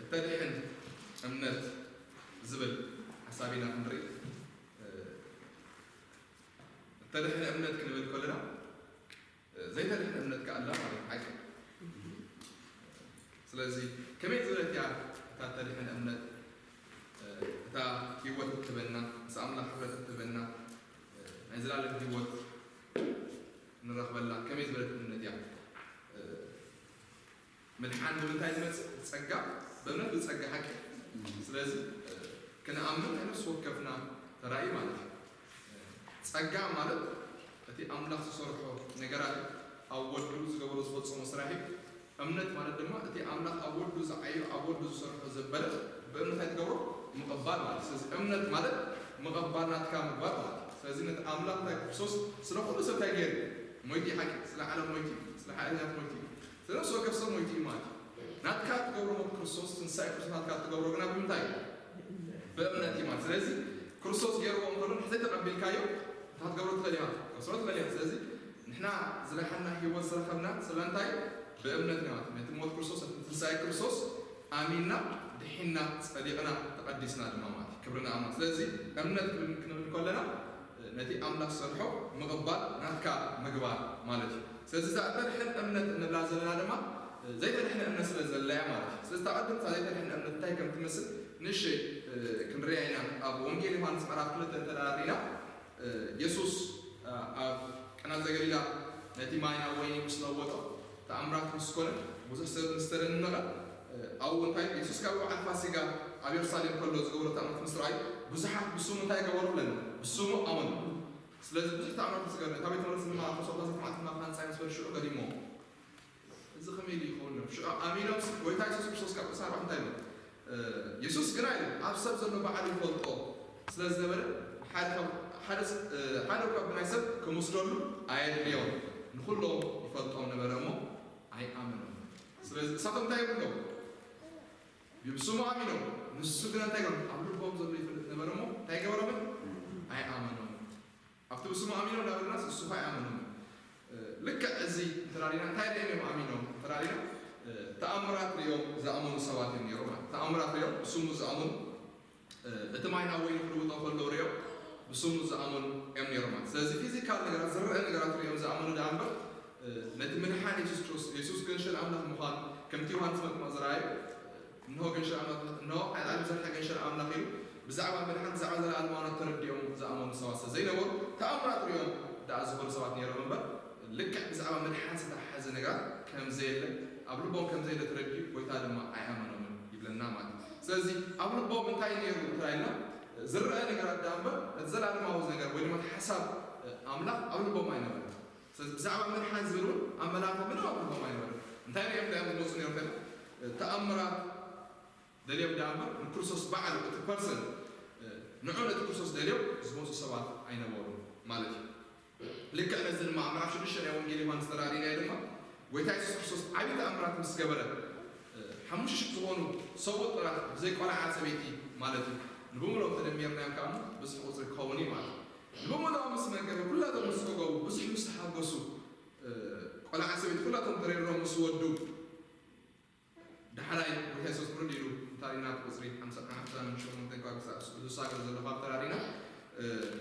እተድሕን እምነት ዝብል ሓሳብ ኢና ክንርኢ። እተድሕን እምነት ክንብል ከለና ዘይተድሕን እምነት ከኣላ ማለት ሓቂ። ስለዚ ከመይ ዝበለት እያ እታ እተድሕን እምነት? እታ ህይወት እትበና፣ ምስ ኣምላኽ ሕብረት እትበና፣ ናይ ዘላለም ህይወት ንረኽበላ ከመይ ዝበለት እምነት እያ? ምድሓን ብምንታይ ዝመጽእ? ጸጋ፣ በእምነት ብጸጋ ሓቂ። ስለዚ ክንኣምን ናይ ነፍሲ ወከፍና ተራእዩ ማለት እዩ። ጸጋ ማለት እቲ ኣምላኽ ዝሰርሖ ነገራት፣ ኣብ ወዱ ዝገበሮ ዝፈጸሞ ስራሕ እዩ። እምነት ማለት ድማ እቲ ኣምላኽ ኣብ ወዱ ዝዓዮ፣ ኣብ ወዱ ዝሰርሖ ዘበለ ብእምነት ኣይትገብሮ ምቕባል ማለት። ስለዚ እምነት ማለት ምቕባል ናትካ ምግባር ማለት እዩ። ስለዚ ነቲ ኣምላኽ እንታይ ክርስቶስ ስለ ኩሉ ሰብ እንታይ ገይሩ? ሞይቲ ሓቂ፣ ስለ ዓለም ሞይቲ፣ ስለ ሓጢኣት ሞይቲ፣ ስለ ነፍሲ ወከፍ ሰብ ሞይቲ እዩ ማለት እዩ። ናትካ ትገብሮ ሞት ክርስቶስ፣ ትንሳኤ ክርስቶስ ናትካ ትገብሮ ግና ብምንታይ እዩ? ብእምነት እዩ ማለት። ስለዚ ክርስቶስ ገይርዎ እንከሎ ንሕዘይ ተቐቢልካዮ እንታይ ትገብሮ ትኽእል ኢኻ? ትገብሮ ትኽእል ኢኻ። ስለዚ ንሕና ዝለሓና ህይወት ዝረኸብና ስለምንታይ? ብእምነት ኢና ማለት። ነቲ ሞት ክርስቶስ፣ ነቲ ትንሳኤ ክርስቶስ ኣሚንና ድሒንና፣ ጸዲቕና፣ ተቐዲስና ድማ ማለት እዩ። ክብሪ ንኣምላኽ። ስለዚ እምነት ክብል ክንብል ከለና ነቲ ኣምላኽ ዝሰርሖ ምቕባል፣ ናትካ ምግባር ማለት እዩ። ስለዚ እዛ እተድሕን እምነት እንብላ ዘለና ድማ ዘይተድሕን እምነት ስለ ዘላ እያ ማለት እዩ። ስለዚ እታ ቅድም እታ ዘይተድሕን እምነት እንታይ ከም ትመስል ንእሽተይ ክንርያ ኢና። ኣብ ወንጌል ዮሃንስ ምዕራፍ ክልተ እንተ ደኣ ርኢና፣ የሱስ ኣብ ቃና ዘገሊላ ነቲ ማይ ናብ ወይኒ ምስ ለወጦ፣ ተኣምራት ምስ ኮነ፣ ብዙሕ ሰብ ምስ ተደነቐ፣ ኣብኡ እንታይ፣ የሱስ ካብ በዓል ፋሲጋ ኣብ የሩሳሌም ከሎ ዝገብሮ ተኣምራት ምስ ረኣዩ፣ ብዙሓት ብስሙ እንታይ ገበሩ ኣለና? ብስሙ ኣመኑ። ስለዚ ብዙሕ ተኣምራት ምስ ገበረ፣ እታ ቤተ መቕደስ ድማ ኣብ ሶስት መዓልቲ ናብ ሃንጻ ምስ በሉ ሽዑ ገዲሞ። እዚ ከመይ ኢሉ ይኸውን? ሽዑ ኣሚኖም፣ ጎይታ የሱስ ክርስቶስ ካብ ቅዱሳን ኣርባዕተ እንታይ ኢሉ? የሱስ ግና ኢሉ፣ ኣብ ሰብ ዘሎ ባዕሉ ይፈልጦ ስለ ዝነበረ፣ ሓደ ካብ፣ ሓደ ስ-፣ ሓደ እኳ ብናይ ሰብ ክምስለሉ ኣየድልዮን፣ ንኹሎም ይፈልጦም ነበረ እሞ ኣይኣመኖም። ስለዚ እሳቶም እንታይ ይብሉ? ብስሙ ኣሚኖም፣ ንሱ ግና እንታይ ገበሮም? ኣብ ልቦም ዘሎ ይፈልጥ ነበረ እሞ እንታይ ገበሮምን? ኣይኣመኖምን። ኣብቲ ብስሙ ኣሚኖም እናበልናስ ንሱ ኸ ኣይኣመኖምን። ልክዕ እዚ እንተራሪና እንታይ ርኦም እዮም ኣሚኖም እንተራሪና፣ ተኣምራት ርኦም ዝኣመኑ ሰባት እዮም ነይሮም ማለት። ተኣምራት ርኦም ብስሙ ዝኣመኑ፣ እቲ ማይ ናብ ወይኒ ክልውጦ ከሎ ርኦም ብስሙ ዝኣመኑ እዮም ነይሮም ማለት። ስለዚ ፊዚካል ነገራት፣ ዝረአ ነገራት ርኦም ዝኣመኑ ደኣ እምበር፣ ነቲ ምድሓን የሱስ ክርስቶስ፣ የሱስ ገንሸል ኣምላኽ ምዃኑ፣ ከምቲ ዮሃንስ መጥምቕ ዝረኣዮ፣ እንሆ ገንሸል ኣምላኽ፣ እንሆ ኣልዓል ብዘርሐ ገንሸል ኣምላኽ ኢሉ ብዛዕባ ምድሓን፣ ብዛዕባ ዘለኣለማውነት ተረዲኦም ዝኣመኑ ሰባት ስለ ዘይነበሩ፣ ተኣምራት ርኦም ደኣ ዝኾኑ ሰባት ነይሮም እምበር፣ ልክዕ ብዛዕባ ምድሓን ዝተሓሓዘ ነገራት ከም ዘየለ፣ ኣብ ልቦም ከም ዘየለ ተረዲኡ፣ ጎይታ ድማ ኣይኣመኖምን ይብለና ማለት እዩ። ስለዚ ኣብ ልቦም እንታይ ነይሩ እንተራኢልና፣ ዝረአ ነገራት ደኣ እምበር፣ እቲ ዘለኣለማዊ ነገር ወይ ድማ እቲ ሓሳብ ኣምላኽ ኣብ ልቦም ኣይነበረን። ስለዚ ብዛዕባ ምድሓን ዝብል እውን ኣመላኽታ ምንም ኣብ ልቦም ኣይነበረን። እንታይ ርኦም ደኣ ዝመፁ ነይሮም? ተኣምራት ደልዮም ደኣ እምበር ንክርስቶስ ባዕሉ እቲ ፐርሰን፣ ንዑ ነቲ ክርስቶስ ደልዮም ዝመፁ ሰባት ኣይነበሩን ማለት እዩ። ልክዕ ነዚ ድማ ኣብ ምዕራፍ ሽዱሽተ ናይ ወንጌል ዮሃንስ ተራእሪናዮ ድማ፣ ጎይታ የሱስ ክርስቶስ ዓብዪ ተኣምራት ምስ ገበረ፣ ሓሙሽተ ሽሕ ዝኾኑ ሰብኡት ጥራሕ ብዘይ ቆልዓ ሰበይቲ ማለት እዩ። ንብምልኦም ተደሚርናዮም ከዓ ብዙሕ ቁፅሪ ክኸውን እዩ ማለት እዩ። ንብምልኦም ምስ መገበ፣ ኩላቶም ምስ ጸገቡ፣ ብዙሕ ምስ ተሓጎሱ፣ ቆልዓ ሰበይቲ ኩላቶም ተረዲሮም ምስ ወዱ፣ ዳሕራይ ጎይታ የሱስ ብርድ ኢሉ፣ እንተ ርኢና ቁጽሪ ሓምሳ፣ ሓምሳን ሸሞንተን ካብ ክሳብ ስሳገር ዘሎ ካብ ተራሪና፣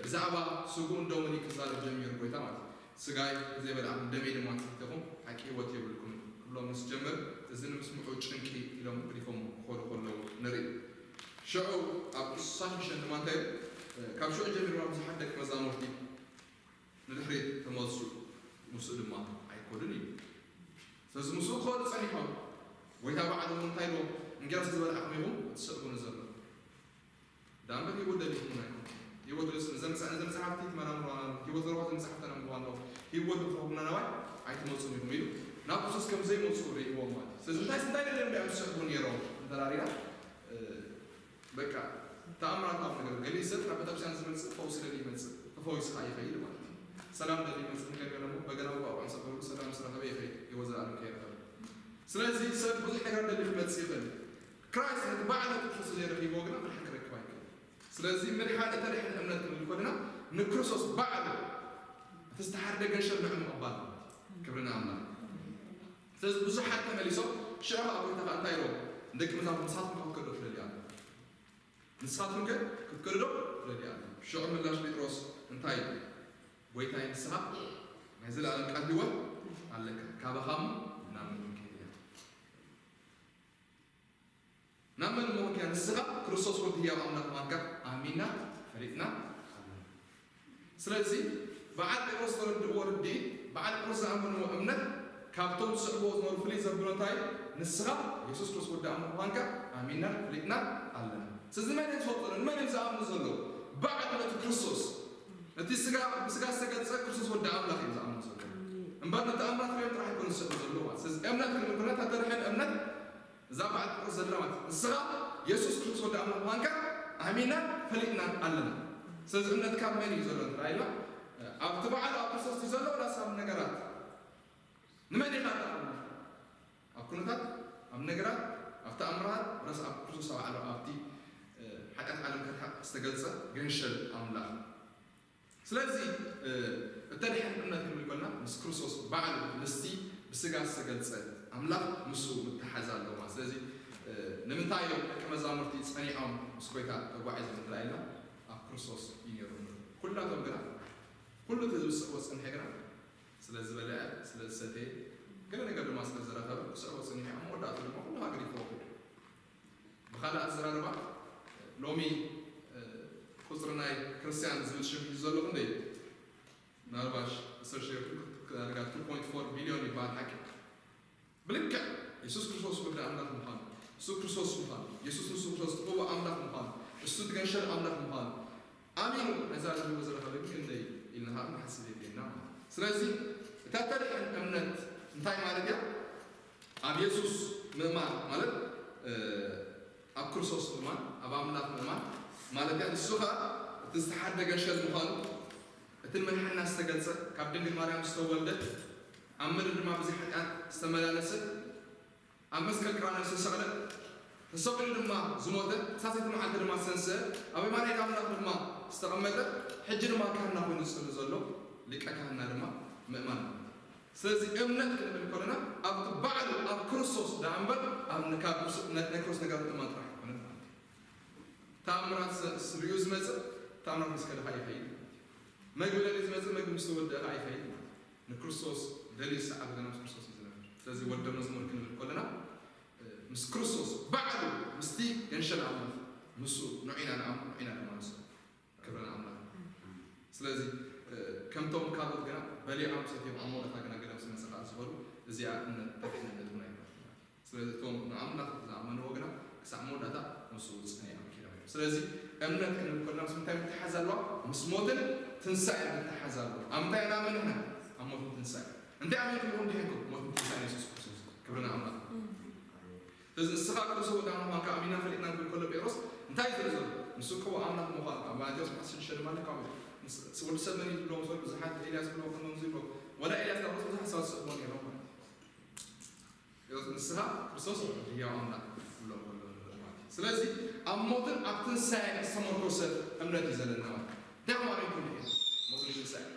ብዛዕባ ስግኡን ደሙን እዩ ክዛረብ ጀሚሩ ጎይታ ማለት እዩ። ስጋይ ዘይበላዕኩም ደመይ ድማ ትሰቲኹም ሓቂ ህይወት የብልኩምን ክብሎም ምስ ጀምር፣ እዚ ንምስምዑ ጭንቂ ኢሎም ገዲፎም ክኸዱ ከለዉ ንርኢ። ሽዑ ኣብ ቁጽሪ ስሳን ሽዱሽተን ድማ እንታይ እዩ? ካብ ሽዑ ጀሚሩ ድማ ብዙሓት ደቂ መዛሙርቲ ንድሕሪት ተመልሱ፣ ምስኡ ድማ ኣይከዱን እዩ። ስለዚ ምስኡ ክኸዱ ጸኒሖም። ጎይታ ባዕሉ እውን እንታይ ኢልዎም? እንጌራስ ዝበላዕኩም ኢኹም እትስዕቡኒ ዘለኹም። ደኣ እምበር ህይወት ደሊኹም ኣይኮንኩምን። ህይወት ደስ-፣ ነዘ መጽ-፣ ነዘ መጽሓፍቲ ትመራምሩ ኣለኹም፣ ህይወት ዘረባ መጽሓፍቲ ተነንብቡ ኣለኹም፣ ህይወት ክትረኽቡና ናባይ ኣይትመጹን ኢኹም ኢሉ ናብ ክርስቶስ ከም ዘይመጹ ርእይዎም ማለት እዩ። ስለዚ እንታይ፣ እንታይ ደልዮም እዮም ዝስዕቡ ነይሮም እንተ ሪእና፣ እ፣ በቃ ተኣምራታዊ ነገር፣ ገሊኡ ሰብ ናብ ቤተክርስትያን ዝመጽእ ፈውሲ ደልዩ ይመጽእ፣ ተፈዊሱ ከኣ ይኸይድ ማለት እዩ። ሰላም ደልዩ ይመጽእ፣ ነገር ግን እሞ በገና ብቋቋም ሰብ ተብሉ ሰላም ምስ ረኸበ ይኸይድ፣ ህይወት ዘለኣለም ከይረኸበ። ስለዚ ሰብ ብዙሕ ነገር ደልዩ ክመጽእ ይኽእል። ክራይስት ነቲ ባዕሉ እቲ ክርስቶስ ዘይረኺብዎ ግና መድሓን ክረክብ ኣይክእልን። ስለዚ ምድሓን እተድሕን እምነት ክንብል ከለና ንክርስቶስ ባዕሉ እቲ ዝተሓርደ ገንሸል ንዑ ምቕባል ማለት እዩ። ክብሪ ንኣምላኽ። ስለዚ ብዙሓት ተመሊሶም ሽዑ ኣብ ጎይታ ከኣ እንታይ ኢሎም? ንደቂ መዛሙርቱ ንስኻትኩም ከ ክትከዱ ትደልዩ ኣለኹ? ንስኻትኩም ከ ክትከዱ ዶ ትደልዩ ኣለኹ? ሽዑ ምላሽ ጴጥሮስ እንታይ እዩ? ጎይታይ ንስኻ ናይ ዘለኣለም ቃል ህይወት ኣለካ። ካባኻ እሞ ናብ መን ክንከይድ ኢና? ናብ መን እሞ ክንከይድ ኢና? ንስኻ ክርስቶስ ወዲ ህያው ኣምላኽ ምዃንካ ኣሚና ፈሊጥና ኣለና። ስለዚ በዓል ጴጥሮስ ዝተረድእዎ ርድኢት፣ በዓል ጴጥሮስ ዝኣመንዎ እምነት ካብቶም ዝስዕብዎ ዝነበሩ ፍልይ ዘብሎ እንታይ እዩ? ንስኻ የሱስ ክርስቶስ ወዲ ኣምላኽ ምዃንካ ኣሚና ፈሊጥና ኣለና። ስለዚ መን እዮም ዝፈልጡ ዘለዉ? ንመን እዮም ዝኣምኑ ዘለዉ? ባዕሉ ነቲ ክርስቶስ፣ ነቲ ስጋ፣ ብስጋ ዝተገልጸ ክርስቶስ ወዲ ኣምላኽ እዮም ዝኣምኑ ዘለዉ። እምበር ነቲ ኣምላኽ ሪኦም ጥራሕ ኣይኮኑን ዝስዕቡ ዘለዉ ማለት። ስለዚ እምነት ክንብል ከለና እታ ተድሕን እምነት እዛ በዓል ጴጥሮስ ዘላ ማለት ንስኻ የሱስ ክርስቶስ ወዲ ኣምላኽ ምዃንካ ኣሚናን ፈሊጥናን ኣለና። ስለዚ እምነትካ መን እዩ ዘሎ እንተ ኢልና፣ ኣብቲ በዓል ኣብ ክርስቶስ እዩ ዘሎ ወላስ ኣብ ነገራት? ንመን ኢኻ ትኣምን? ኣብ ኩነታት፣ ኣብ ነገራት፣ ኣብ ተኣምራት ወላስ ኣብ ክርስቶስ ኣብ ዓለም፣ ኣብቲ፣ እ፣ ሓጢኣት ዓለም ከርሕቕ ዝተገልጸ ገንሸል ኣምላኽ? ስለዚ፣ እ፣ እተድሕን እምነት ክንብል ከለና ምስ ክርስቶስ ባዕሉ ምስቲ ብስጋ ዝተገልጸ ኣምላኽ ምስኡ ምትሓዝ ኣለዎ። ስለዚ፣ እ፣ ንምንታይ እዮም ደቂ መዛሙርቲ ጸኒዖም ምስ ጎይታ ተጓዒዞም እንተ ኢልና ኣብ ክርስቶስ እዩ ነይሩ። ኩላቶም ግና፣ ኩሉ እቲ ዝስዕቦ ዝጸንሐ ግና ስለ ዝበልዐ፣ ስለ ዝሰተየ፣ ገለ ነገር ድማ ስለ ዝረኸበ ክስዕቦ ጸኒሑ፣ ኣብ መወዳእታ ድማ ኩሉ ሃገር ይፈወሱ። ብኻልእ ኣዘራርባ፣ ሎሚ፣ እ፣ ቁጽሪ ናይ ክርስትያን ዝብል ሽም ሒዙ ዘሎ ክንደይ እዩ? ምናልባሽ ሪሰርች ጌርኩም ክትዳርጋ ቱ ፖይንት ፎር ቢልዮን ይበሃል ሓቂ። ብልክዕ የሱስ ክርስቶስ ወዲ ኣምላኽ ምዃኑ፣ እሱ ክርስቶስ ምዃኑ፣ የሱስ ንሱ ክርስቶስ ቅቡእ ኣምላኽ ምዃኑ፣ እሱ ትገንሸል ኣምላኽ ምዃኑ ኣሚኑ ነዛ ዝህቦ ዝረኸበ ግን ክንደይ ኢልና ሃብ ንሓስብ የድልየና ማለት እዩ። ስለዚ እታ ተድሕን እምነት እንታይ ማለት እያ? ኣብ የሱስ ምእማን ማለት፣ እ፣ ኣብ ክርስቶስ ምእማን፣ ኣብ ኣምላኽ ምእማን ማለት እያ። ንሱ ኸኣ እቲ ዝተሓደገ ሸል ምዃኑ፣ እቲ ንመድሓንና ዝተገልጸ፣ ካብ ድንግል ማርያም ዝተወልደ፣ ኣብ ምድሪ ድማ ብዘይ ሓጢኣት ዝተመላለሰ፣ ኣብ መስቀል ቀራንዮ ዝተሰቕለ፣ ተሰቒሉ ድማ ዝሞተ፣ ሳልሰይቲ መዓልቲ ድማ ዝተንስአ፣ ኣብ የማናይ ኣምላኽ ድማ ዝተቐመጠ፣ ሕጂ ድማ ካህንና ኮይኑ ዝጸሊ ዘሎ ሊቀ ካህንና ድማ ምእማን ማለት እዩ። ስለዚ እምነት ክንብል ከለና ኣብቲ ባዕሉ ኣብ ክርስቶስ ደኣ እምበር ኣብ ን-፣ ካብ ክርስ-፣ ነ-፣ ናይ ክርስቶስ ነገራት ምእማን ጥራሕ ኣይኮነን ማለት እዩ። ተኣምራት ዘ-፣ ርእዩ ዝመጽእ ተኣምራት ምስ ከደ ኸኣ ይኸይድ ማለት እዩ። መግቢ ደልዩ ዝመጽእ መግቢ ምስ ተወደአ ኸኣ ይኸይድ ማለት እዩ። ንክርስቶስ ደልዩ ዝሰዓበ ገና ምስ ክርስቶስ እዩ ዝነብር። ስለዚ ወደ መዝሙር ክንብል ከለና፣ እ፣ ምስ ክርስቶስ ባዕሉ ምስቲ ገንሸል ኣምላኽ ንሱ ንዑ ኢና ንኣምኖ፣ ንዑ ኢና ድማ ንስዕቦ። ክብሪ ንኣምላኽ። ስለዚ፣ እ፣ ከምቶም ካልኦት ግና በሊዖም ሰትዮም ኣብ መወዳእታ ግና ገለ ምስ መጸ ከኣ ዝበሉ፣ እዚኣ እምነት ተድሕን እምነት እውን ኣይኮነትን ማለት እዩ። ስለዚ እቶም ንኣምላኽ ዝኣመንዎ ግና ክሳዕ መወዳእታ ምስኡ ጸኒዖም ኪዶም እዮም። ስለዚ እምነት ክንብል ከለና ምስ ምንታይ ምትሓዝ ኣለዋ? ምስ ሞትን ትንሳኤን ምትሓዝ ኣለዋ። ኣብ ምንታይ ንኣምን ንሕና? ኣብ ሞትን ትንሳኤን። እንታይ ኣሚንኩም ኢኹም ድሒንኩም? ሞትን ትንሳኤን የሱስ ክርስቶስ። ክብሪ ንኣምላኽ። ስለዚ ንስኻ ክርስቶስ ወዲ ኣምላኽ ምዃንካ ኣሚና ፈሊጥና ክብል ከሎ ጴጥሮስ እንታይ እዩ ዝብል ዘሎ? ንሱ ቅቡእ ኣምላኽ ምዃኑ ኣብ ማቴዎስ ምዕራፍ ሽዱሽተ ድማ ልክዕ ከምኡ እዩ። ምስ-፣ ወዲ ሰብ መን እዩ ዝብሎ ምስ በሉ ብዙሓት ኤልያስ ዝብሎ ከምኡ ዝብሎ። ወላ ኤልያስ ናብ ብዙሓት ሰባት ዝስዕብዎ ነይሮም ማለት እዩ። ጴጥሮስ ንስኻ ክርስቶስ ህያው ኣምላኽ ክብሎ ከሎ ንርኢ ማለት እዩ። ስለዚ ኣብ ሞትን ኣብ ትንሳኤን ዝተመርኮሰ እምነት እዩ ዘለና ማለት እዩ። እንታይ ኣማሪኩም እዩ? ሞትን ትንሳኤን።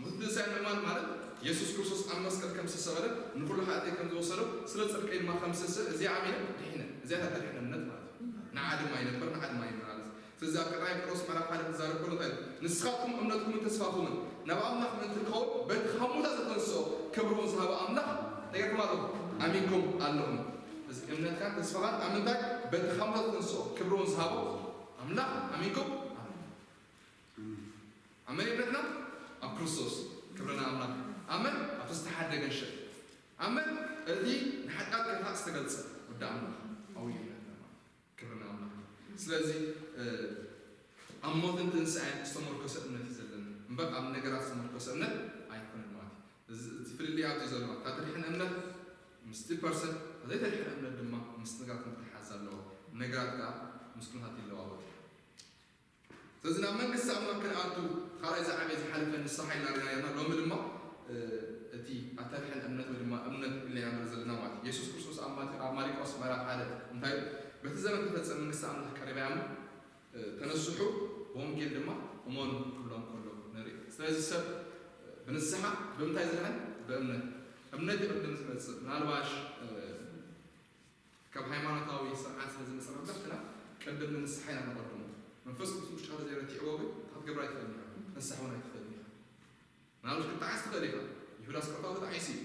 ሞት ትንሳኤ ምእማን ማለት የሱስ ክርስቶስ ኣብ መስቀል ከም ዝተሰቐለ ንኹሉ ሓጢኣተይ ከም ዝወሰዶ ስለ ጽድቀይ ድማ ከም ዝሰስእ እዚኣ ኣሚነ ድሒነ። እዚኣ እታ ተድሕን እምነት ማለት እዩ። ንዓ ድማ ይነብር፣ ንዓ ድማ ይመላለስ። ስለዚ ኣብ ቀዳማይ ጴጥሮስ ምዕራፍ ሓደ ክዛረብ ከሎ እንታይ ኢሉ? ንስኻትኩም እምነትኩምን ተስፋኹምን ናብ ኣምላኽ ምእንቲ ክኸውን በቲ ካብ ሙታት ዘተንስኦ ክብሪ እውን ዝሃበ ኣምላኽ እንታይ ጌርኩም ኣለኹም? ኣሚንኩም ኣለኹም። እዚ እምነትካ ተስፋኻን ኣብ ምንታይ? በቲ ካብ ሙታት ዘተንስኦ ክብሪ እውን ዝሃቦ ኣምላኽ ኣሚንኩም ኣለኹም። ኣመን እምነትና ኣብ ክርስቶስ ክብሪ ንኣምላኽ። ኣመን ኣብቲ ዝተሓደገ ሸል። ኣመን እቲ ንሓጢኣት ከርሕቕ ዝተገልጸ ወዲ ኣምላኽ ኣብኡ እዩ እምነትና ማለት እዩ። ክብሪ ንኣምላኽ። ስለዚ፣ እ፣ ኣብ ሞትን ትንሳኤን ዝተመርኮሰ እምነት እዩ ዘለና እምበር ኣብ ነገራት ዝተመርኮሰ እምነት ኣይኮነን ማለት እዩ። እዚ፣ እቲ ፍልልይ ኣብዚ እዩ ዘሎ። እታ ተድሕን እምነት ምስቲ ፐርሰንት፣ እታ ዘይተድሕን እምነት ድማ ምስ ነገራት ምትሓዝ ኣለዎ። ነገራት ከኣ ምስ ኩነታት ይለዋወጥ እዩ። ስለዚ ናብ መንግስቲ ኣምላኽ ክንኣቱ ካልኣይ ዝዓበየ ዝሓለፈ ንስሓ ኢልና ርኢና ነርና። ሎሚ ድማ፣ እ፣ እቲ ኣተድሕን እምነት ወይ ድማ እምነት ኢልና ኢና ንርኢ ዘለና ማለት እዩ። የሱስ ክርስቶስ ኣብ ማቴ-፣ ኣብ ማሪቆስ ምዕራፍ ሓደ እንታይ ኢሉ? በቲ ዘመን ተፈጸመ መንግስቲ ኣምላኽ ቀሪባ እያ እሞ፣ እ፣ ተነስሑ ብወንጌል ድማ እመኑ ክብሎም ከሎ ንርኢ። ስለዚ ሰብ፣ እ፣ ብንስሓ ብምንታይ ዝድሕን? ብእምነት። እምነት እዩ ቅድም ዝመጽእ። ምናልባሽ፣ እ፣ ካብ ሃይማኖታዊ መንፈስ ቅዱስ ውሽጥኻ ዘይረቲዕዎ ግን ክትገብር ኣይትኽእልን ኢኻ። ክትንሳሕ እውን ኣይትኽእልን ኢኻ። ምናልባት ክትጠዓስ ትኽእል ኢኻ። ይሁዳ ስቅርታዊ ተጣዒሱ እዩ።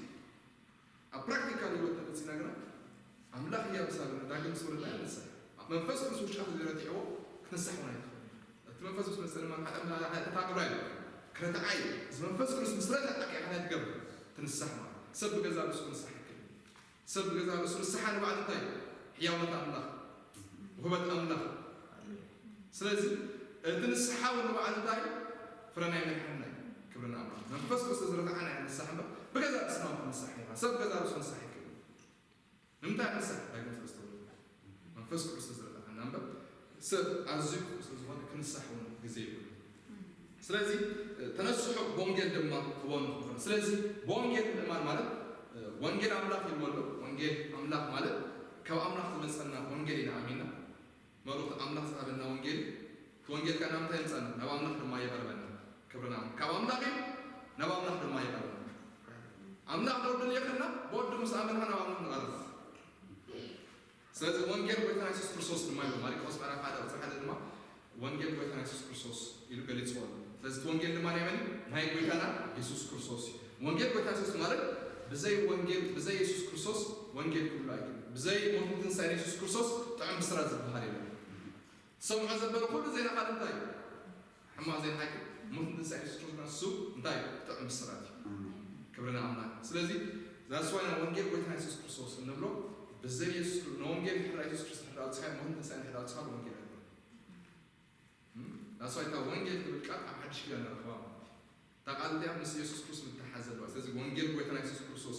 ኣብ ፕራክቲካል ህይወት ተመፂና ግና ኣምላኽ ህያብ ሳብ ዳግም ዝወለድና ንንሳሕ። መንፈስ ቅዱስ ውሽጥኻ ዘይረቲዕዎ ክትንሳሕ እውን ኣይትኽእልን ኢኻ። እቲ መንፈስ ቅዱስ መፅእ ድማ ሓደ ተታቅሎ ኣይኮነን። ክረትዓ እዩ። እዚ መንፈስ ቅዱስ ምስ ረትዓካ ኢኻ እንታይ ትገብር? ትንሳሕ ማለት እዩ። ሰብ ብገዛ ርእሱ ክንሳሕ ይክእል እዩ። ሰብ ብገዛ ርእሱ ንስሓ ንባዕሉ እንታይ እዩ? ሕያውነት ኣምላኽ፣ ውህበት ኣምላኽ። ስለዚ እቲ ንስሓ እውን ንባዕሉ እንታይ እዩ? ፍረ ናይ መድሓንና እዩ። ክብሪ ንኣምላኽ። መንፈስ ቅዱስ ዝረትዓና ኢና ንንሳሕ እምበር ብገዛ ርእስና እውን ክንሳሕ ኢና። ሰብ ብገዛ ርእሱ ክንሳሕ ይክእል እዩ። ንምንታይ ንሳሕ ዳግም ስለ ዝተወለደ? መንፈስ ቅዱስ ስለ ዝረትዓና እምበር ሰብ ኣዝዩ ክፉእ ስለ ዝኾነ ክንሳሕ እውን ግዜ የብሉ። ስለዚ ተነስሑ ብወንጌል ድማ እወኑ ክኾነ። ስለዚ ብወንጌል ምእማን ማለት ወንጌል ኣምላኽ ኢልዎ ኣሎ። ወንጌል ኣምላኽ ማለት ካብ ኣምላኽ ዝመጸና ወንጌል ኢና ኣሚና። መልእኽቲ ኣምላኽ ዝሃበና ወንጌል እዩ። እቲ ወንጌል ከኣ ናብ እንታይ የምጻና? ናብ ኣምላኽ ድማ የቐርበና። ክብርና ካብ ኣምላኽ እዩ፣ ናብ ኣምላኽ ድማ የቐርበና። ኣምላኽ ንወዱ ልኢኽና፣ ብወዱ ምስ ኣመንና ናብ ኣምላኽ ንቐርብ። ስለዚ ወንጌል ጎይታና የሱስ ክርስቶስ ድማ ኢሉ ማርቆስ ምዕራፍ ሓደ ቁጽሪ ሓደ ድማ ወንጌል ጎይታና የሱስ ክርስቶስ ኢሉ ገሊጽዎ ኣሎ። ስለዚ እቲ ወንጌል ድማ ናይ መን እዩ? ናይ ጎይታና የሱስ ክርስቶስ እዩ። ወንጌል ጎይታና የሱስ ማለት ብዘይ ወንጌል፣ ብዘይ የሱስ ክርስቶስ ወንጌል ክህሉ ኣይክእልን። ብዘይ ሞትን ትንሳኤን የሱስ ክርስቶስ ጥዑም ብስራት ዝበሃል የለን። ሰምዖ ዘበለ ኩሉ ዜና ካልእ እንታይ እዩ? ሕማቕ ዜና ሓቂ ሞትን ትንሳኤን የሱስ ክርስቶስ ንሱ እንታይ እዩ? ጥዑም ብስራት እዩ። ክብሪ ንኣምላኽ። ስለዚ that's why ወንጌል ጎይታና የሱስ ክርስቶስ እንብሎ ብዘይ የሱስ ክርስቶስ ንወንጌል እንድሕር የሱስ ክርስቶስ እንድሕር ኣውጺኻ ሞትን ትንሳኤን እንድሕር ኣውጺኻ ወንጌል ኣይኮነን። እም? that's why እታ ወንጌል ትብል ቃል ኣብ ሓድሽ ኪዳን ንረኽባ ማለት እዩ። እታ ቃል እዚኣ ምስ የሱስ ክርስቶስ ምትሓዝ ዘለዋ። ስለዚ ወንጌል ጎይታና የሱስ ክርስቶስ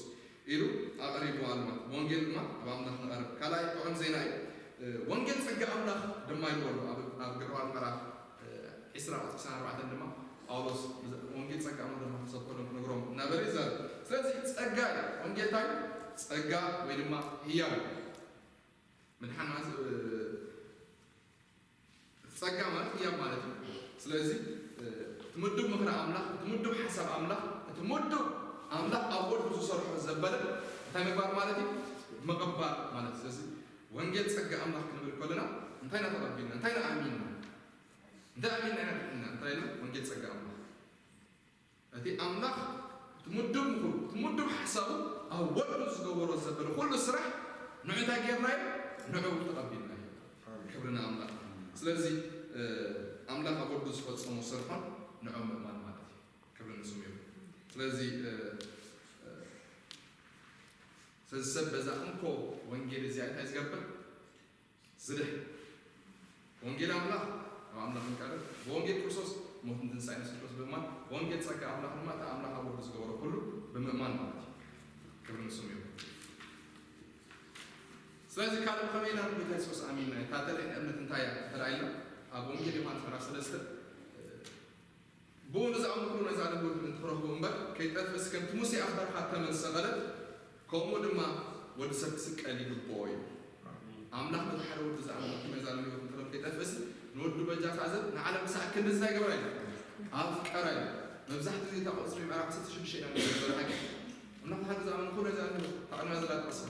ኢሉ ኣቕሪቡ ኣሎ። ወንጌል ድማ ኣብ ኣምላኽ ንቐርብ። ካልኣይ ጥዑም ዜና እዩ። እ፣ ወንጌል ጸጋ ኣምላኽ ድማ ኢልዎ ኣሎ። ኣብ፣ ኣብ ግብረ ምዕራፍ፣ እ፣ ዕስራ ቁጽሪ ዕስራን ኣርባዕተን ድማ ጳውሎስ ብዘ-፣ ወንጌል ጸጋ ኣምላኽ ድማ ክሰብከሎም ክነግሮም እናበለ ይዛረብ። ስለዚ ጸጋ እዩ። ወንጌል እንታይ እዩ? ጸጋ ወይ ድማ ህያብ እዩ። ምድሓን ማለት፣ እ፣ እቲ ጸጋ ማለት ህያብ ማለት እዩ። ስለዚ፣ እ፣ እቲ ምዱብ ምኽሪ ኣምላኽ፣ እቲ ምዱብ ሓሳብ ኣምላኽ፣ እቲ ምዱብ ኣምላኽ ኣብ ወዱ ዝሰርሖ ዘበለ እንታይ ምግባር ማለት እዩ? ምቕባል ማለት እዩ። ስለዚ ወንጌል ጸጋ ኣምላኽ ክንብል ከለና እንታይ ኢና ተቐቢልና? እንታይ ኢና ኣሚንና? እንታይ ኣሚንና ኢና ድሒንና? እንታይ ኢልና? ወንጌል ጸጋ ኣምላኽ። እቲ ኣምላኽ እቲ ምዱብ ምኽሩ፣ እቲ ምዱብ ሓሳቡ ኣብ ወዱ ዝገበሮ ዘበለ ኩሉ ስራሕ ንዑ እንታይ ጌርናዮ? ንዑ ተቐቢልናዮ። ኣሜን። ክብሪ ንኣምላኽ። ስለዚ፣ እ፣ ኣምላኽ ኣብ ወዱ ዝፈጸሞ ስርሖን ንዑ ምእማን ማለት እዩ። ክብሪ ንስሙ ይኹን። ስለዚ፣ እ፣ እ፣ ስለዚ ሰብ በዛ እንኮ ወንጌል እዚኣ እንታይ ዝገብር? ዝድሕን። ወንጌል ኣምላኽ ናብ ኣምላኽ ንቀርብ። ብወንጌል ክርስቶስ ሞትን ትንሳኤን የሱስ ክርስቶስ ብምእማን፣ ብወንጌል ጸጋ ኣምላኽ ድማ እቲ ኣምላኽ ኣብ ወዱ ዝገበሮ ኩሉ ብምእማን ማለት እዩ። ክብሪ ንስሙ ይኹን። ስለዚ ካልእ ብኸመይ ኢና ንጎይታ የሱስ ኣሚንና? እታ ተልእን እምነት እንታይ እያ? እንተ ደኣ ኢልና፣ ኣብ ወንጌል ዮሃንስ ምዕራፍ ሰለስተ፣ ብኡ ንዝኣምኑ ኩሉ ነዚ ዓለም ህይወት ምእንቲ ክረኽቡ እምበር፣ ከይጠፍእስ ከምቲ ሙሴ ኣብ በረኻ ተመን ዝሰቐለት፣ ከምኡ ድማ ወዲ ሰብ ክስቀል ይግብኦ እዩ። ኣምላኽ በቲ ሓደ ወዱ ዝኣመነ ኩሉ ነዚ ዓለም ህይወት እንተረብ ከይጠፍእስ፣ ንወዱ በጃ ክኣዘብ ንዓለም ክሳዕ ክንድዚ እንታይ ገበራ እዩ? ኣፍቀራ እዩ። መብዛሕትኡ ግዜ እታ ቁጽሪ ምዕራፍ ዓሰርተ ሽዱሽተ ኢና ንርኢ ዘለና። ኣምላኽ በቲ ሓደ ዝኣመነ ኩሉ ነዚ ዓለም ህይወት፣ እታ ቅድሚያ ዘላ ጥቕሲ።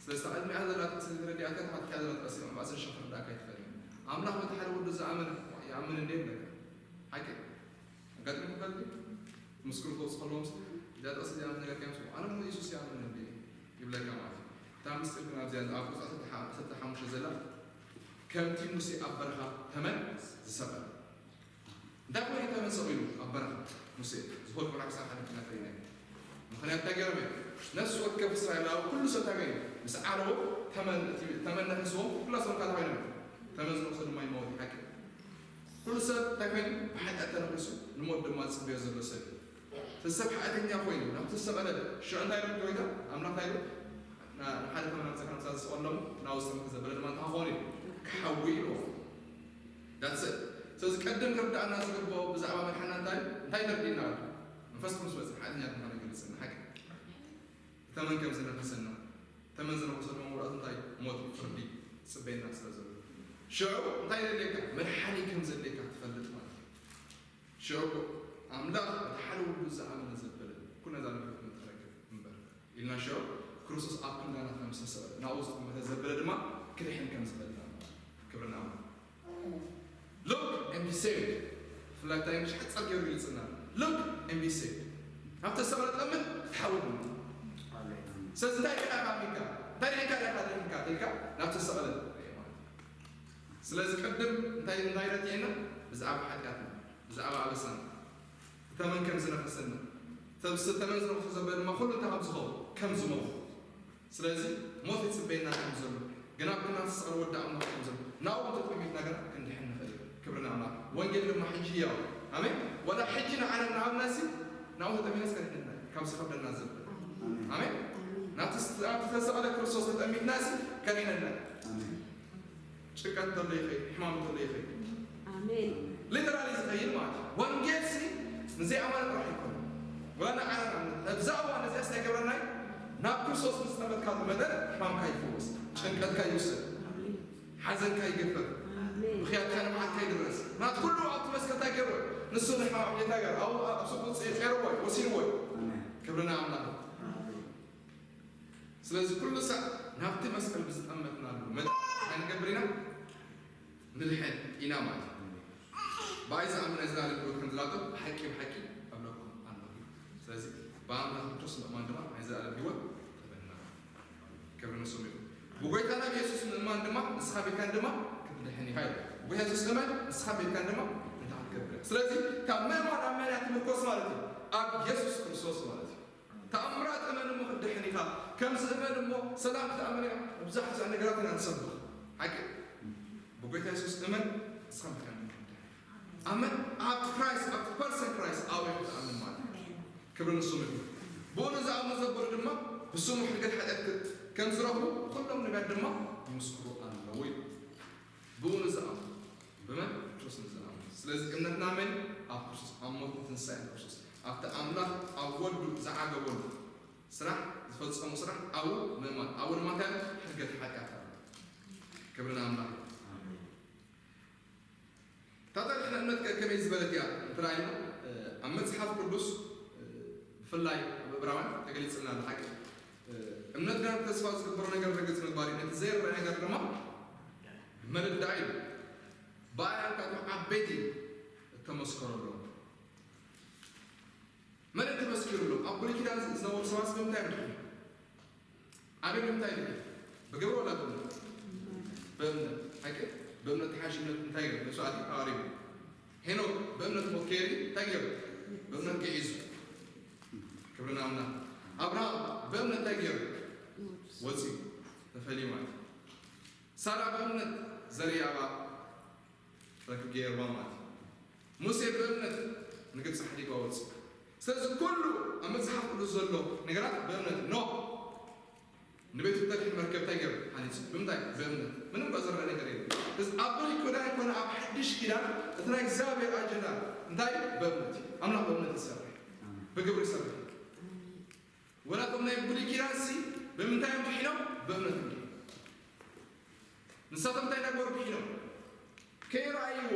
ስለዚ እታ ቅድሚኣ ዘላ ጥቕሲ ዘይተረዲኣካ፣ እታ ታሕቲኣ ዘላ ጥቕሲ ምዕባስን ሸኽር ዳኣ ኣይትፈልጥን። ኣምላኽ በቲ ሓደ ወዱ ዝኣመነ ይኣምን እንደ ይብለካ። ሓቂ። ኣጋጢሙካ ድዩ? ምስክሩ ክወጽእ ከለዎም፣ እዛ ጥቕሲ እዚኣ ምስ ነገርካዮም፣ ኣነ እውን የሱስ ይኣምን እንደ ይብለካ ማለት እዩ። እታ ምስጢር ግን ኣብዚኣ፣ ኣብ ቁጽሪ ዓሰርተ ሓሙሽተ ዘላ፣ ከምቲ ሙሴ ኣብ በረኻ ተመን ዝሰቐለ። እንታይ ኮይኑ ተመን ሰቒሉ ኣብ በረኻ ሙሴ? ዝኸድ ቆልዓ ክሳብ ሓደ ክና ፈሪና እዩ። ምኽንያት እንታይ ገይሮም እዮም? ነፍሲ ወከፍ እስራኤላዊ ኩሉ ሰብ እንታይ ኮይኑ? ምስ ዓለቦ ተመን፣ እቲ ተመን ነኺስዎም ኩላ ሰብ እንታይ ኮይኖም እዮም? ተመን ዝነኽሶ ድማ ይመወት እዩ። ሓቂ። ኩሉ ሰብ እንታይ ኮይኑ? ብሓጢኣት ተነኺሱ ንሞት ድማ ዝጽበዮ ዘሎ ሰብ እዩ። እቲ ሰብ ሓጢኣተኛ ኮይኑ ናብቲ ዝተሰቐለ ሽዑ እንታይ ኢሉ ጎይታ ኣምላኽ እንታይ ኢሉ? ና-፣ ንሓደ ተመን ኣምጺእካ ምሳሌ ዝስቐሎም ናብኡ ዝጠምተ ዘበለ ድማ እንታይ ክኸውን እዩ? ክሓዊ ኢልዎ። That's it። ስለዚ ቀደም ክርድኣና ዝግብኦ ብዛዕባ መድሓና እንታይ እዩ? እንታይ ተርዲእና ኣሎ? መንፈስ ቅዱስ መጽእ ሓደኛ ድማ ንገልጽ ንሓቂ። ተመን ከም ዝነፈሰና፣ ተመን ዝነፈሰ ድማ መውዳእቱ እንታይ? ሞት፣ ፍርዲ ጽበየና ስለ ዘሎ። ሽዑ እንታይ የድልየካ? መድሓኒ ከም ዘድልየካ ትፈልጥ ማለት እዩ። ሽዑ ኣምላኽ በቲ ሓደ ወዱ ዝኣመነ ዘበለ ኩሉ ነዛ ንብረት ምትረክብ እምበር ኢልና ሽዑ ክርስቶስ ኣብ ክንዳና ከም ዝተሰቐለ ናብኡ ዝጠመተ ዘበለ ድማ ክድሕን ከም ዝኽእል ኢና። ክብሪ ንኣምላኽ። Look and be saved. ብፍላይ እንታይ ምሽ ሓፀር ገይሩ ይግልፅና። Look and be saved። ናብ ተሰቕለ ጠምት ክትሓውል። ስለዚ እንታይ ዲኻ ኢኻ ሚካ እንታይ ዲኻ ኢኻ ኢልካ ኢልካ ናብ ተሰቕለ። ስለዚ ቅድም እንታይ እንታይ ረቲዕና ብዛዕባ ሓጢኣትና ብዛዕባ ኣበሳና ተመን ከም ዝነኸሰና ተብስ ተመን ዝነኸሰ ዘበለ ድማ ኩሉ እንታይ ከም ዝኸውን ከም ዝመኹ ስለዚ ሞት ይጽበየና ከም ዘሎ ግን ኣብ ኩና ዝስዕር ወዲ ኣምላኽ ከም ዘሎ ናብኡ ተጠሚትና ግና ክንድሕን ንኽእል ኢና። ክብሪ ንኣምላኽ። ወንጌል ድማ ሕጂ ህያው። ኣሜን። ወላ ሕጂ ንዓና እናሃብናሲ ናብኡ ተጠሚናስ ከድሕነና እዩ ካብ ዝኸብደና ዘብል። ኣሜን። ናብቲ ስ- ናብቲ ተሰቕለ ክርስቶስ ተጠሚትናሲ ከድሕነና እዩ። ኣሜን። ጭንቀት እንተሎ ይኸይድ፣ ሕማም እንተሎ ይኸይድ። ኣሜን። ሊተራሊ ዝኸይድ ማለት እዩ። ወንጌል ሲ ንዘይኣማን ጥራሕ ይኮነ። ወላ ንዓና ንኣብነት ኣብዛ እዋን እዚኣ ስታይ ገብረናይ ናብ ክርስቶስ ምስ ጠመትካሉ መጠን ሕማምካ ይፍወስ፣ ጭንቀትካ ይውሰድ፣ ሓዘንካ ይገፈፍ፣ ኣሜን። ብኽያትካ ንመዓልካ ይድረስ። ናት ኩሉ ኣብቲ መስቀል እንታይ ገብረ? ንሱ ንሕማም ጌታ ገር ኣብ ኣብ ስቁ ጼርዎ ወሲንዎ። ክብርና ኣምላኽ። ስለዚ ኩሉ ሳዕ ናብቲ መስቀል ብዝጠመትናሉ መጠን እንታይ ንገብር ኢና? ንድሕን ኢና ማለት እዩ። ብኣይ ዝኣምን ኣይዘላለም ህይወት ከም ዝላቶ ብሓቂ ብሓቂ እብለኩም ኣለኹ። ስለዚ ብኣምላኽ ብክርስቶስ ምእማን ድማ ናይ ዘላለም ህይወት ተበና። ክብሪ ንስሙ ይኹን። ብጎይታና ብየሱስ ምእማን ድማ ንስኻ ቤትካን ድማ ክትድሕን ኢኻ ኢሉ። ብጎይታ የሱስ እመን ንስኻ ቤትካን ድማ እንታይ ክትገብር ኢኻ። ስለዚ ካብ ምእማን ኣብ መን እያ ትምርኮስ ማለት እዩ? ኣብ የሱስ ክርስቶስ ማለት እዩ። ተኣምራት እመን እሞ ክትድሕን ኢኻ። ከምዚ እመን እሞ ሰላም ክትኣምን ኢኻ። መብዛሕትኡ ነገራት ኢና ንሰብኽ። ሓቂ ብጎይታ የሱስ እመን ንስኻ ቤትካን ድማ ክትድሕን ኢኻ። ኣመን ኣብ ክራይስት ኣብ ፐርሰን ክራይስት ኣብ ክትኣምን ማለት እዩ። ክብሪ ንስሙ ይኹን። ብኡ ንዝኣምኑ ዘበሉ ድማ ብስሙ ሕድገት ሓጢኣት ከም ዝረኽቡ ኩሎም ነቢያት ድማ ይምስክሩ ኣለዉ እዩ። ብኡ ንዝኣምኑ ብመን ክርስቶስ ንዝኣምኑ። ስለዚ እምነትና መን ኣብ ክርስቶስ ኣብ ሞትን ትንሳኤን ክርስቶስ ኣብቲ ኣምላኽ ኣብ ወዱ ዝዓገበሉ ስራሕ ዝፈጸሙ ስራሕ ኣብኡ ምእማን ኣብኡ ድማ እንታይ ሕድገት ሓጢኣት ኣሎ። ክብሪ ንኣምላኽ። እታ ታሪኽ ንእምነት ከ ከመይ ዝበለት እያ እንተራእይና ኣብ መጽሓፍ ቅዱስ ብፍላይ ኣብ እብራውያን ተገሊጽልና ኣሎ ሓቂ እምነት ግን ተስፋ ዝግበሮ ነገር ርግጽ ምግባር እዩ ነቲ ዘይረአ ነገር ድማ መረዳእ እዩ ብኣይ ኣካቶም ዓበይቲ እተመስከረሎም መን ተመስኪሩሎም ኣብ ብሉይ ኪዳን ዝነበሩ ሰባት ብምንታይ ምድሕኑ ኣቤል እንታይ ኢሉ? ብግብሪ ወላ ብእምነት? ብእምነት። ሓቂ? ብእምነት ተሓሺ እምነት እንታይ ገይሩ? መስዋእቲ ኣቕሪቡ። ሄኖክ ብእምነት ሞት ከየሪ እንታይ ገይሩ? ብእምነት ግዒዙ። ክብሪ ንኣምላኽ። ኣብርሃም ብእምነት እንታይ ገይሩ? ወፂኡ። ተፈልዩ ማለት እዩ። ሳራ ብእምነት ዘርኢ ኣባል ረክብ ገይርዋ ማለት እዩ። ሙሴ ብእምነት ንግብፂ ሓዲግዋ ወፂኡ። ስለዚ ኩሉ ኣብ መፅሓፍ ቅዱስ ዘሎ ነገራት ብእምነት ኖህ ንቤቱ ተድሕን መርከብ እንታይ ገይሩ ሃኒፁ ብምንታይ ብእምነት ምንም እኳ ዝረአ ነገር የለ እዚ ኣብ ብሉይ ኪዳን ይኮነ ኣብ ሓድሽ ኪዳን እቲ ናይ እግዚኣብሔር ኣጀንዳ እንታይ በእምነት እዩ ኣምላኽ በእምነት ይሰርሕ ብግብሪ ይሰርሕ ወላ እቶም ናይ ብሉይ ኪዳን ሲ ብምንታይ እዮም ድሒኖም ብእምነት እዮም ድሒኖም ንሳቶም እንታይ እናገበሩ ድሒኖም ከይረኣይዎ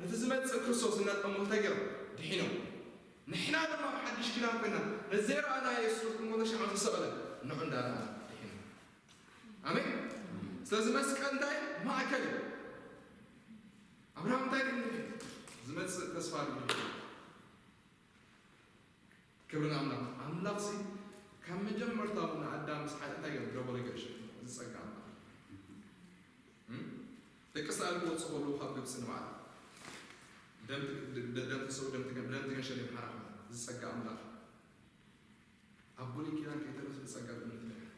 ነቲ ዝመፅእ ክርስቶስ እናጠሙ እንታይ ገይሮም ድሒኖም ንሕና ድማ ኣብ ሓድሽ ኪዳን ኮይና ነዘይረኣና የሱስ ክርስቶስ ሞተ ሻዕ ዝተሰቕለ ንዑ እንዳረኣና ድሒና ኣሜን ስለዚ መስቀል እንታይ ማእከል እዩ ኣብርሃም እንታይ ድሕን ዝመፅእ ተስፋ ድሕን ክብሪ ንኣምላኽ ኣምላኽ ሲ ካብ መጀመርታ ንኣዳም ምስ ሓጢኣት እንታይ ገይሩ ደበሎ ገይሩ ሸፊኑ እዚ ፀጋ ኣምላኽ ደቂ እስራኤል ክወፁ ከለዉ ካብ ግብፂ ንባዕል ደም ተሰው ደም ተገንሸል ይምሓራ ዝፀጋ ኣምላኽ ኣብ ብሉይ ኪዳን ከይተረፍ ብፀጋ ብእምነት ነቢያ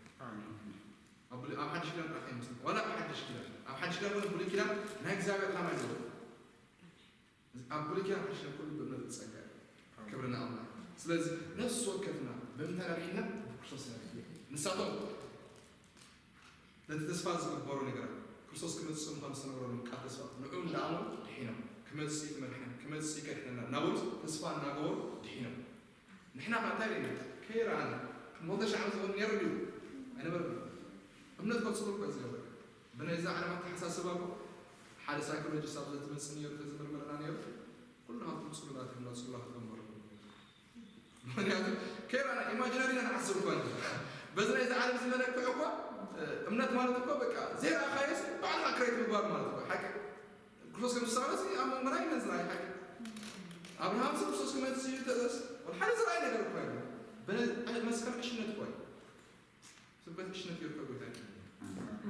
ኣብ ብሉይ ኣብ ሓድሽ ኪዳን ጥራሕ ይመስል ዋላ ኣብ ሓድሽ ኪዳን ኣብ ሓድሽ ኪዳን ወላ ብሉይ ኪዳን ናይ እግዚኣብሔር ዓላማ ይዘው ኣብ ብሉይ ኪዳን ሓድሽ ኪዳን ኩሉ ብእምነት ብፀጋ ክብሪ ንኣምላኽ ስለዚ ነፍሲ ወከፍና ብምንታይ ረብሒና ብክርስቶስ ንሳቶም ነቲ ተስፋ ዝግበሩ ነገራት ክርስቶስ ክመጽእ ምዃኑ ዝተነግረሎም ቃል ተስፋ ንዕኡ እንዳኣመኑ ድሒኖም ክመጽእ እዩ እቲ መድሓኒ ክመጽእ እዩ ከድሕነና እናበሉ ተስፋ እናገበሩ ድሒኖም ንሕና ከ እንታይ ርኢና ከይረኣና ሞተ ሻዕ ዝኸውን ነይሩ ድዩ ኣይነበርና እምነት ከብጽሉ እኮ ዝገበረ ብናይዛ ዓለም ኣተሓሳስባ እኮ ሓደ ሳይኮሎጂስት ኣብ ዘትመጽእ ነይሩ ተዝምርምርና ነይሩ ኩሉ ካብቶም ጽሉላት ይብላ ጽሉላት ክግበሩ ምክንያቱ ከይራና ኢማጂነሪ ኢና ንሓስብ እኳ በዚ ናይዚ ዓለም ዝመለክዕ እኳ እምነት ማለት እኮ በቃ ዘይረኣኻዮስ ባዕልኻ ክሬት ምግባር ማለት እኮ ሓቂ ክርስቶስ ከም ዝሰቐለ እዚ ኣብ መንጎና ይነዝራ ይሓይ ኣብርሃም ስብ ክርስቶስ ክመጽእ እዩ ተዘስ ወላ ሓደ ዝረኣይ ነገር እኮ የለን። ብነ- መስቀል ዕሽነት እኮ እዩ። ስብከት ዕሽነት ይርከብ ጎይታ እዩ።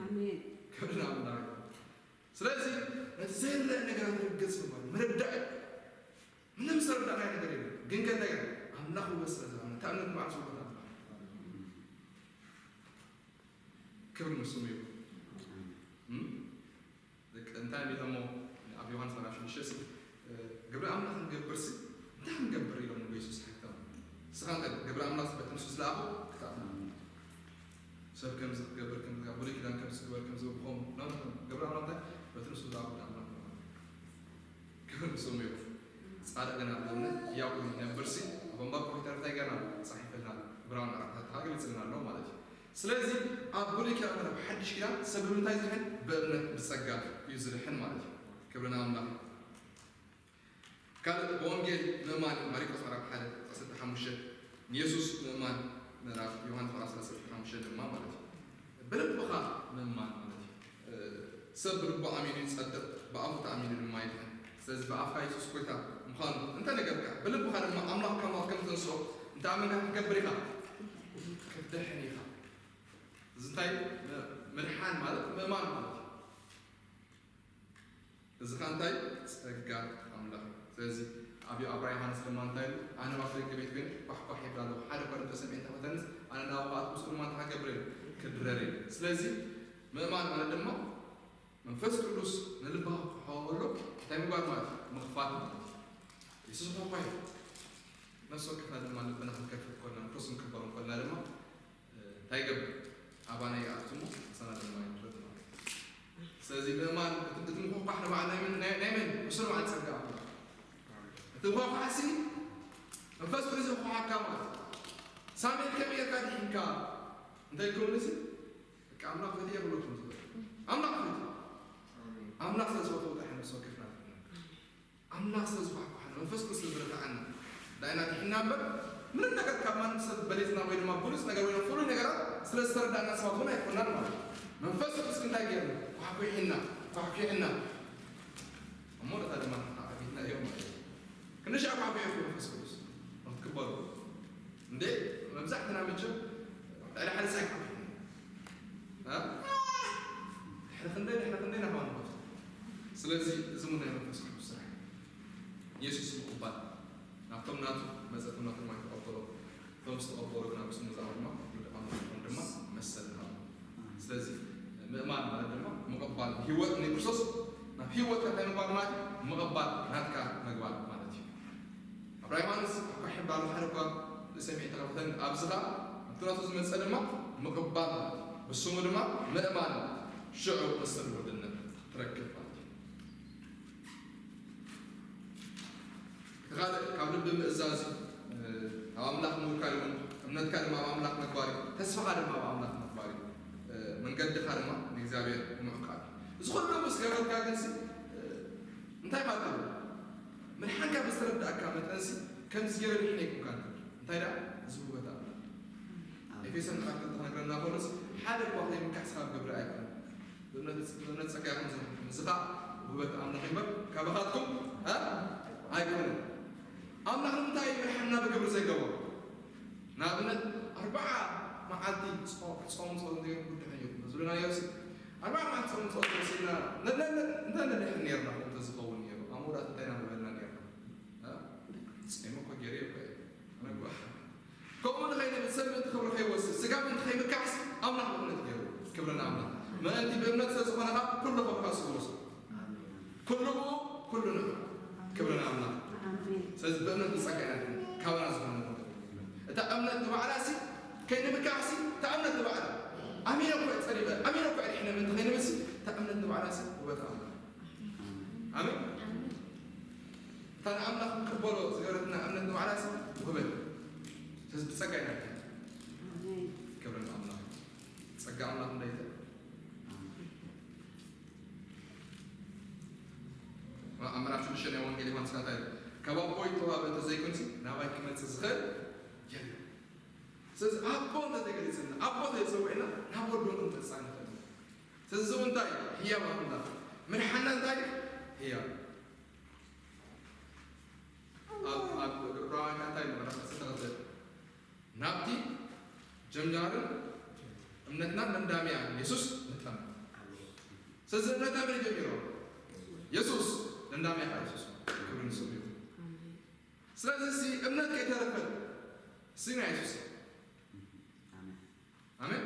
ኣሜን። ክብሪ ናብ ኣምላኽ ይኹን። ስለዚ ነቲ ዘይረአ ነገራት ርግጽ ምባል ምርዳእ እዩ። ምንም ዝተረዳእናዮ ነገር የለን። ግን ከእንታይ ኣምላኽ ውበት ስለ ዝሃበና እታ እምነት በዓል ስውበት ኣምላኽ ክብሪ ንስሙ ይኹን። እም? ደቂ እንታይ ኢሎሞ ኣብ ዮሃንስ ምዕራፍ ሽዱሽተ ሲ ግብሪ ኣምላኽ ንገብር ሲ እንታይ ክንገብር ኢሎም ንጎ የሱስ ሓቶም። ንስኻ እንታይ ግብሪ ኣምላኽ በቲ ንሱ ዝለኣኹ ክትኣምኑ ሰብ ከም ዝገብር ከም ዝገብር ብሉይ ኪዳን ከም ዝግበር ከም ዝብኹም ግብሪ ኣምላኽ እንታይ በቲ ንሱ ዝለኣኹ ኣምላኽ ክብር ንስሙ ይኹን። ጻድቕ ግን ኣብ እምነት ሕያው ኮይኑ ይነብር ሲ ኣብ እምባ ኮምፒተር እንታይ ገና ጻሒፈልና ግብሪ ኣምላኽ ሓታ ገሊጽልና ኣሎ ማለት እዩ። ስለዚ ኣብ ብሉይ ኪዳን ኣብ ሓድሽ ኪዳን ሰብ ብምንታይ ዝድሕን ብእምነት ብጸጋ እዩ ዝድሕን ማለት እዩ። ክብሪ ንኣምላኽ። ካልእ ብወንጌል ምእማን እዩ። ማሪቆስ ምዕራፍ ሓደ ቁጽሪ ዓሰርተ ሓሙሽተ ንየሱስ ምእማን ምዕራፍ ዮሃንስ ምዕራፍ ሰለስተ ቁጽሪ ሓሙሽተ ድማ ማለት እዩ። ብልብኻ ምእማን ማለት እዩ። ሰብ ብልቡ ኣሚኑ ይጸድቕ፣ ብኣፉ ተኣሚኑ ድማ ይድሕን። ስለዚ ብኣፍካ የሱስ ጎይታ ምዃኑ እንተ ነገርካ፣ ብልብኻ ድማ ኣምላኽ ካብ ሞት ከም ተንስኦ እንተ ኣመንካ ክትገብር ኢኻ፣ ክትድሕን ኢኻ። እዚ እንታይ ምድሓን ማለት ምእማን ማለት እዩ። እዚ ኸኣ እንታይ ጸጋ ኣምላኽ እዩ። ስለዚ ኣብ ኣብ ራእይ ዮሃንስ ድማ እንታይ ኢሉ ኣነ ኣብ ደገ ቤት ኮይነ ኳሕኳሕ ይብል ኣለኹ ሓደ እኳ ድምጺ ሰሚዐ እንተ ፈተንስ ኣነ ናብኡ ክኣቱ ምስኡ ድማ እንታይ ክገብር እየ ክድረር እየ። ስለዚ ምእማን ማለት ድማ መንፈስ ቅዱስ ንልብኻ ክሕቆ ከሎ እንታይ ምግባር ማለት እዩ ምኽፋት ማለት እዩ። የሱስ ኳሕኳሕ እዩ። ነፍሲ ወከፍና ድማ ልብና ክንከፍት ከሎና ንክርስቶስ ክንቅበሎ ከሎና ድማ እንታይ ይገብር? ኣባና ይኣቱ እሞ ምሳና ድማ ይድረር ማለት እዩ። ስለዚ ምእማን እቲ እቲ ምኹሕኳሕ ንባዕል ናይ መን ናይ ናይ መን እዩ? እሱ ንባዕል ጸጋ ኣምላኽ። እቲ ምኹሕኳሕሲ መንፈስ ቅዱስ ይኹሕኳሓካ ማለት እዩ። ሳሙኤል ከመይ ጌርካ ድሒንካ እንተ ኢልኩምኒ ሲ በቃ ኣምላኽ ፈትየ ክብለኩም ዝኽእል ኣምላኽ ፈትዩ ኣምላኽ ስለ ዝፈትዎ ጥራሕ ነፍሲ ወከፍና ንሕና ኣምላኽ ስለ ዝኳሕኳሓና መንፈስ ቅዱስ ስለ ዝረድኣና ዳይና ድሒንና እምበር ምንም ነገር ካብ ማንም ሰብ በሊጽና ወይ ድማ ብሉጽ ነገር ወይ ፍሉይ ነገራት ስለ ዝተረዳእና ሰባት እውን ኣይኮናን ማለት እዩ። መንፈስ ቅዱስ እንታይ ገይርና ኳሕኩሒና ኳሕኩሒና እሞ ነታ ድማ ንሕና ዓቢትና እዮም ማለት እዩ። ክንሻዕ ኳሕኩሒ መንፈስ ቅዱስ ንክትቅበሉ እንዴ መብዛሕትና መቸም ልዕሊ ሓደ ሳይ ኳሕኩሒ ድሕሪ ክንደይ ድሕሪ ክንደይ ናባና ንኸፍቶ። ስለዚ እዚ እውን ናይ መንፈስ ቅዱስ ስራሕ እዩ። የሱስ ምቕባል ናብቶም ናቱ መጸ እቶም ናቶም ኣይተቐበሎ እቶም ዝተቐበሎ ግን ኣብ ስሙ ዝኣምኑ ድማ ወዲ ኣምላኽ ክኾኑ ድማ መሰል ንሃቦም። ስለዚ ምእማን ማለት ድማ ምቕባል ህይወት ናይ ክርስቶስ ናብ ህይወትካ እንታይ ምግባር ማለት እዩ? ምቕባል ናትካ ምግባር ማለት እዩ። ኣብ ራእይ ዮሃንስ እኳ ሕባሉ ሓደ እኳ ንሰሚዕ ተኸፈተን ኣብዚ ኸዓ ኣብቲ ናቱ ዝመጸ ድማ ምቕባል ማለት እዩ። ብስሙ ድማ ምእማን ማለት እዩ። ሽዑ መሰል ወድነት ትረክብ ማለት እዩ። እቲ ካልእ ካብ ልቢ ምእዛዝ እዩ። ኣብ ኣምላኽ ምውካል እውን እምነትካ ድማ ኣብ ኣምላኽ ምግባር እዩ። ተስፋኻ ድማ ኣብ ኣምላኽ ምግባር እዩ። መንገድኻ ድማ ንእግዚኣብሔር ምዕቃብ እዩ። እዚ ኩሉ ምስ ገበርካ ግን ሲ እንታይ ኢኻ ትብል? ምድሓንካ ብዝተረዳእካ መጠንሲ ከምዚ ገይረ ድሒነ ኣይኮንካን ትብል። እንታይ ደኣ? እዚ ውበት ኣምላኽ። ኤፌሶን ምዕራፍ ክልተ ክነግረና ከሎስ ሓደ እኳ ከይምካሕስ ካብ ግብሪ ኣይኮነን። ብእምነት ብእምነት ጸጋ ኢኹም ዝረኸብኩም። እዚ ኸኣ ውህበት ኣምላኽ እዩ እምበር ካባኻትኩም እ ኣይኮነን። ኣምላኽ ንምንታይ እዩ ምድሓንና ብግብሪ ዘይገበሮ? ንኣብነት ኣርብዓ መዓልቲ ጾ- ጾም ጸሎት ዘይብሉ ድሕን እዩ ዝብለና ነይሩ። ኣርብዓ መዓልቲ ጾም ጸሎት ወሲድና ነ- ነ- ነ- እንታይ ንድሕን ነርና? ከምኡ ተዝኸውን ነይሩ ኣብ መወዳእታ እንታይ ኢና ምበልና ነርና? እ? ጾም እኮ ገይረ እኮ እየ። ኣነ እኮ ከምኡ ንኸይንብል ሰብ ምእንቲ ክብሪ ከይወስድ ስጋ ምእንቲ ከይምካሕሲ ኣምላኽ ብእምነት ገይሩ። ክብሪ ንኣምላኽ። ምእንቲ ብእምነት ስለ ዝኾነ ኸዓ ኩሉ ክብሪ ከኣ ስግሩ። ኩሉ ብኡ ኩሉ ንዑ። ክብሪ ንኣምላኽ። ኣሜን። ስለዚ ብእምነት ብጸጋ ኢና ካባና ዝኾነ ነገር የለን። እታ እምነት ንባዕላ ሲ ከይንምካሕሲ እታ እምነት ንባዕላ ኣሚነ እኮ እየ ጸዲቐ ኣሚነ እኮ እየ ድሒነ ምእንቲ ከይንብል ሲ እታ እምነት ንባዕላ ሲ ውበት ኣምላኽ። ኣሜን። እታ ንኣምላኽ ክንቅበሎ ዝገበረትና እምነት ንባዕላ ሲ ውበት። ስለዚ ብጸጋ ኢና ድሒና። ኣሜን። ክብሪ ንኣምላኽ። ጸጋ ኣምላኽ እንታይ ይተ ኣብ ምዕራፍ ሽዱሽተ ናይ ወንጌል ዮሃንስ እንታይ ካብ ኣቦይ ተዋህበ እንተዘይኮንሲ ናባይ ክመጽእ ዝኽእል የለን። ስለዚ ኣቦ እንተዘይገሊጽልና ኣቦ ተዘይጸውዕና ናብ ወዶ ክንመጽእ ኣይንኽእልን። ስለዚ እውን እንታይ ህያብ ኣምላኽ ምድሓና እንታይ ህያው ኣብ ኣብ ዕብራውያን እንታይ ምዕራፍ ዕስራን ክልተን ናብቲ ጀምጃርን እምነትና ደምዳሚያ የሱስ ንጠመ። ስለዚ እምነትና መን ጀሚሮ? የሱስ። ደምዳሚያ ከዓ የሱስ። ክብሪ ንስሙ ይኹን። ስለዚ እዚ እምነት ከይተረፈ ስና የሱስ። ኣሜን።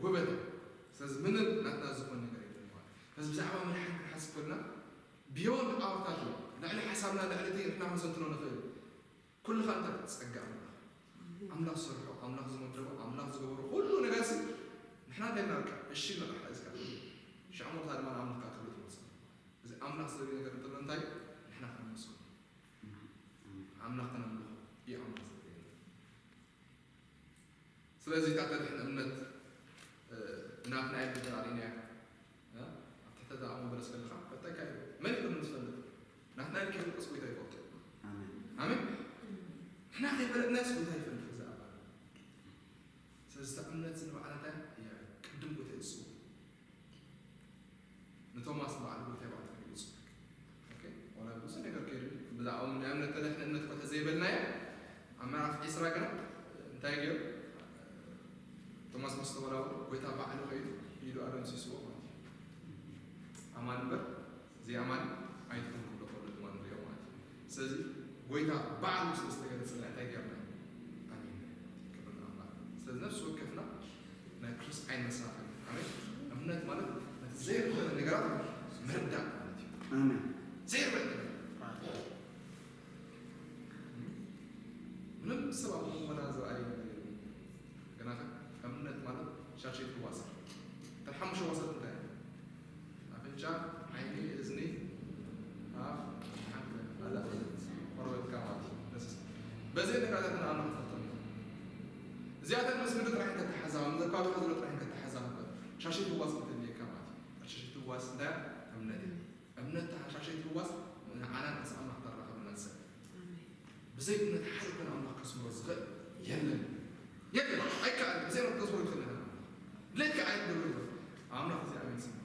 ውህበት። ስለዚ ምንም ናትና ዝኾን ነገር የለን ማለት። ስለዚ ብዛዕባ መድሓን ክንሓስብ ከለና ቢዮንድ ኣውርታት እዩ። ልዕሊ ሓሳብና ልዕሊ እቲ ንሕና ክንሰንትኖ ንኽእል ኩሉ ኸ እንታይ ጸጋ ኣምላኽ ኣምላኽ ዝሰርሖ ኣምላኽ ዝመደቦ ኣምላኽ ዝገበሮ ኩሉ ነገር ሲ ንሕና እንታይ ናርካ እሺ ንቕሕ እዝካ ሻዕሞታ ድማ ንኣምላኽካ ክብሪ ትመልሰ እዚ ኣምላኽ ዝደልዩ ነገር እንተሎ እንታይ ንሕና ከነመስግኖ ኣምላኽ ከነምልኾ እዩ ኣምላኽ ዝደልዩ ስለዚ እታ ተድሕን እምነት ናትና የብልትን ኣርእናያ ኣብ ትሕቲ እዛ እሞ በለስ ከለኻ ፈጠካ እዩ መን ይቕድም ዝፈልጥ ናትና ኢልካ ይፈልጥስ ጎይታ ይፈልጦ ኣሜን ንሕና ከይፈለጥናስ ጎይታ ይፈልጥ እዚ ኣባል ስለዚ እታ እምነት ንባዕላታ ቅድም ጎይታ ይፅው ንቶማስ በዓል ጎይታ ይባዕል ይፅው ዋላ ብዙ ነገር ከይዱ ብዛዕባ ናይ እምነት ተድሕን እምነት ኮተ ዘይበልናዮ ኣብ ምዕራፍ ዒስራ ግና እንታይ ገይሩ ቶማስ ምስ ተወላወሉ ጎይታ ባዕሉ ከይዱ ኢዱ ኣደምሲስዎ ማለት እዩ ኣማን እምበር ዘይኣማን ኣይትኹን ክብሎ ከሎ ድማ ንሪኦ ማለት እዩ ስለዚ ጎይታ ባዕሉ ስለ ዝተገለጸልና እንታይ ገርና ኣሚን ክብር ኣምላኽ ስለዚ ነፍሲ ወከፍና ናይ ክርስቶስ ዓይኒ መሳኺ ኣሜን እምነት ማለት ነቲ ዘይርበ ነገራት ምርዳእ ማለት እዩ ኣሜን ዘይርበ ነገር ምንም ሰብ ኣብ መንጎና ዝረኣየ ነገር የለን። ግናኸ እምነት ማለት ሻሸይ ትዋሳ እተን ሓሙሽተ ዋሳት እንታይ ኣፍንጫ ዓይኒ እዝኒ ኣፍ ቆርበትካ ማለት በዚ ነገራት ንኣና ክፈልጦም እዚኣተን ምስ ምድሪ ጥራሕ ከተሓዛብ ምዘካብካ ዘሎ ጥራሕ ከተሓዛብ ሻሸይ ትዋስ ክትልየካ ማለት ሻሸይ ትዋስ እንታይ እምነት እምነት ተሓሻሸይ ትዋስ ንዓና ምስ ኣምላኽ ተራኸበና ዝሰብ ብዘይ እምነት ሓደ ኮነ ኣምላኽ ከስምሮ ዝኽእል የለን የለን ኣይከኣል ብዘይ እምነት ከስምሮ ይኽእል የለን ድሌትካ ዓይነት ገብር ይኽእል ኣምላኽ እዚ ኣሜን ስም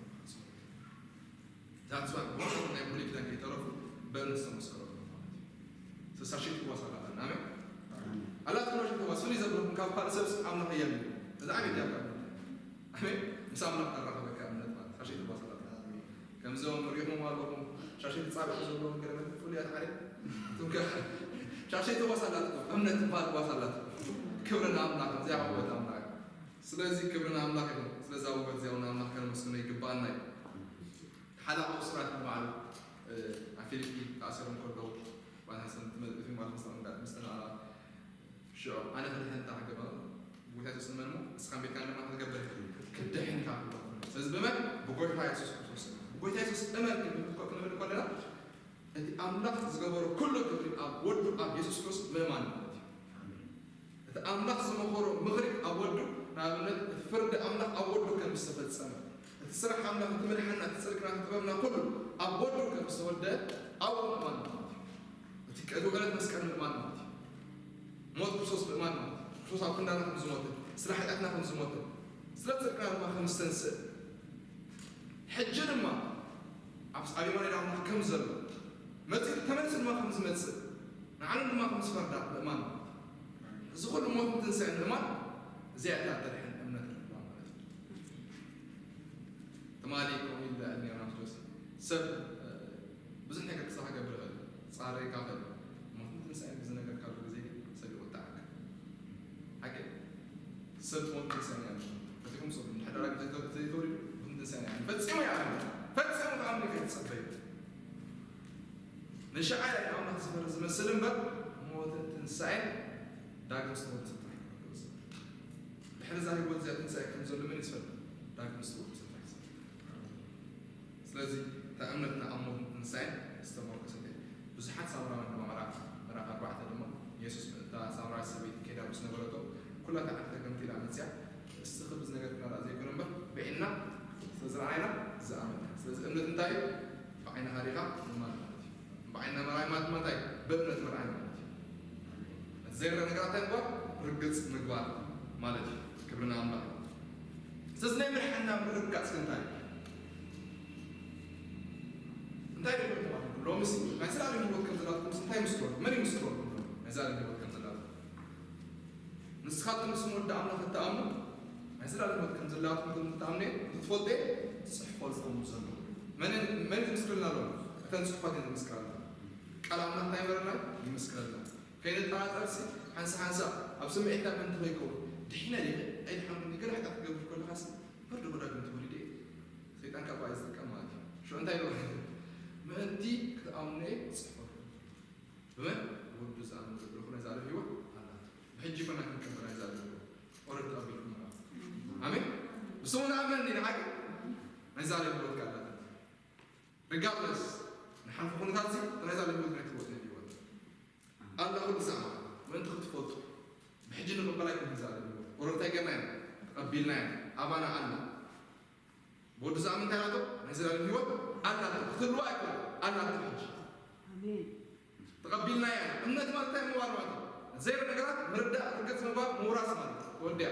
That's why ብዙሓት ናይ ብሉይ ኪዳን ከይተረፉ ብእምነት ዝተመስከረሉ ማለት እዩ። ስልሳ ሺህ ትዋስ ኣላትና ኣሜን ኣላት ክሎ ሺህ ትዋስ ፍልይ ዘብለኩም ካብ ካልእ ሰብስ ኣምላኽ እያሉ እዚ ዓብይ ዲያካ ኣሜን ምስ ኣምላኽ ተራኸበካ እምነት ማለት ስልሳ ሺህ ትዋስ ኣላትና ከምዞም ሪኹም ኣለኹም ሻሸይ ተጻቢሑ ዘለዎም ገለ ፍሉያት ዓሌት እቶም ሻሸይ ትዋስ ኣላትኩም እምነት ትባል ትዋስ ኣላትኩም ክብሪ ንኣምላኽ እዚኣ ውበት ኣምላኽ ስለዚ ክብሪ ንኣምላኽ ይኹን ስለዛ ውበት እዚኣ ንኣምላኽ ከነመስግኖ ይግባኣና እዩ ሓደ ኣቑስራት ንባዕሉ ኣብ ፊልጲ ተኣሲሮም ከለዉ ባናሰን ትመልእቱ ማለት ምስ ምስ ተናራ ሽዑ ኣነ ክድሕን እንተ ሃገባ ጎይታ የሱስ እመን እሞ ንስኻን ቤትካን ድማ ክትገብር ክትድሕን ኢኻ ስለዚ ብመን ብጎይታ የሱስ ክርስቶስ ብጎይታ የሱስ እመን ክንብል ከለና እቲ ኣምላኽ ዝገበሮ ኩሉ ክብሪ ኣብ ወዱ ኣብ የሱስ ክርስቶስ ምእማን ማለት እዩ እቲ ኣምላኽ ዝመኸሮ ምኽሪ ኣብ ወዱ ንኣብነት እቲ ፍርዲ ኣምላኽ ኣብ ወዱ ከም ዝተፈጸመ እቲ ስራሕ ኣምላኽ እቲ ምድሓና እቲ ጽድቅና እቲ ጥበብና ኩሉ ኣብ ወዱ ከም ዝተወደ ኣብኡ ምእማን ማለት እዩ እቲ ቀዲ ዕለት መስቀል ምእማን ማለት እዩ ሞት ክርስቶስ ምእማን ማለት እዩ ክርስቶስ ኣብ ክንዳና ከም ዝሞተ ስለ ሓጢኣትና ከም ዝሞተ ስለ ጽድቅና ድማ ከም ዝተንስእ ሕጂ ድማ ኣብ ኣብ የማን ኣምላኽ ከም ዘሎ መጺኡ ተመሊሱ ድማ ከም ዝመጽእ ንዓለም ድማ ከም ዝፈርዳ ምእማን ማለት እዩ እዚ ኩሉ ሞትን ትንሳኤን ምእማን እዚኣ እያ ተድሕን እምነት ንብላ ማለት እዩ ትማሊ ከምኡ ኢለ እኒኦ ናፍቶስ ሰብ ብዙሕ ነገር ክሳዕ ክገብር ይኽእል ፃረይ ካብ ሞትን ትንሳኤን ብዝነገርካሉ ግዜ ግን ሰብ ይቁጣዓካ ሓቂ ሰብ ትሞት ትንሳኤን እያ ፈቲኹም ሰብ እንድሕር ደራግ ዘይተወሊዱ ሞትን ትንሳኤን እያ ፈፂሙ እያ ፈፂሙ ከኣምኒ ከይትፀበዩ ንሽዓ ናይ ኣምላኽ ዝፈረ ዝመስል እምበር ሞትን ትንሳኤን ዳግም ዝተወለሰ ጥራሕ ድሕሪ እዛ ህይወት እዚኣ ትንሳኤ ከም ዘሎ መን ይስፈል ዳግም ዝተወለሰ ጥራሕ ይስፈል ስለዚ እታ እምነትና ኣብ ሞት ትንሳኤን ዝተመርኮሰት እያ ብዙሓት ሳምራውያን ድማ ምዕራፍ ምዕራፍ ኣርባዕተ ድማ የሱስ እታ ሳምራዊት ሰበይቲ ከይዳ ምስ ነበረቶ ኩላ ተዓርተ ከምቲ ኢላ መፅያ እስቲ ክብዝ ነገር ክመራ ዘይኮነ እምበር ብዒና ስለዝረኣይና ዝኣመንና ስለዚ እምነት እንታይ እዩ ብዓይንኻ ሪኻ ምማን ማለት እዩ ብዓይንና መርኣይ ማለት እንታይ ብእምነት መርኣይ ማለት እዩ ዘይረ ነገራት እንታይ ምግባር ርግፅ ምግባር ማለት እዩ ክብርና ኣምላኽ ስለዚ ናይ ምድሓና ምርግጋፅ እንታይ እዩ እንታይ ሎምሲ ናይ ዘላለም ህይወት ከም ዘላትኩም እንታይ ይምስክረልኩም? መን ይምስክረልኩም? ናይ ዘላለም ህይወት ከም ዘላትኩም ንስኻትኩም ምስ ወዲ ኣምላኽ እትኣምኑ ናይ ዘላለም ህይወት ከም ዘላትኩም ከም እትኣምኑ ክትፈልጡ እየ ዝጽሕፈልኩም ዘሎ። መን መን ዝምስክረልና ኣሎ? እተን ጽሑፋት እየን ዝምስክረልና። ቃል ኣምላኽ እንታይ ይበለና? ይምስክረልና። ከይንጠራጠርሲ ሓንሳ ሓንሳ ኣብ ስምዒትና ምእንቲ ከይከውን ድሒነ ድየ ኣይድሓንኩን ገለ ሓጢኣት ክገብር ከለኻሲ በርዶ ዳግም ተወሊደ እየ። ሰይጣን ካብ ዝጥቀም ማለት እዩ። ሽዑ እንታይ ይብሎ? ምእንቲ ክትኣምኑ እየ ዝጽሕፈልኩም። ብመን? ወዱ ዝኣምን ዘብልኹ ናይ ዘላለም ህይወት ኣላት። ብሕጂ ኮና ክንቀበል ናይ ዘላለም ህይወት ኦረድ ተቐቢልኩም ማለት እዩ። ኣሜን። ብስሙ ንኣምን ኢና ሓቂ ናይ ዘላለም ህይወት ካላት። ሪጋርድለስ ንሓልፎ ኩነታት እዚ ናይ ዘላለም ህይወት ናይ ትወት ናይ ህይወት ኣላ ኩሉ ዛዕባ ምእንቲ ክትፈልጡ ብሕጂ ንቕበላ ኣይኮን። ናይ ዘላለም ህይወት ኦረድ እንታይ ገርና ኢና ተቐቢልና ኢና። ኣባና ኣላ። ብወዱ ዝኣምን እንታይ ናቶ ናይ ዘላለም ህይወት ኣላቶ። ክትህልዋ ኣይኮን ኣላቶ። ሕጂ ኣሜን። ተቐቢልና እያ። እምነት ማለት እንታይ ምባል ማለት እዩ? ዘይረ ነገራት ምርዳእ፣ ርግጽ ምግባር፣ ምውራስ ማለት እዩ። ወዲያ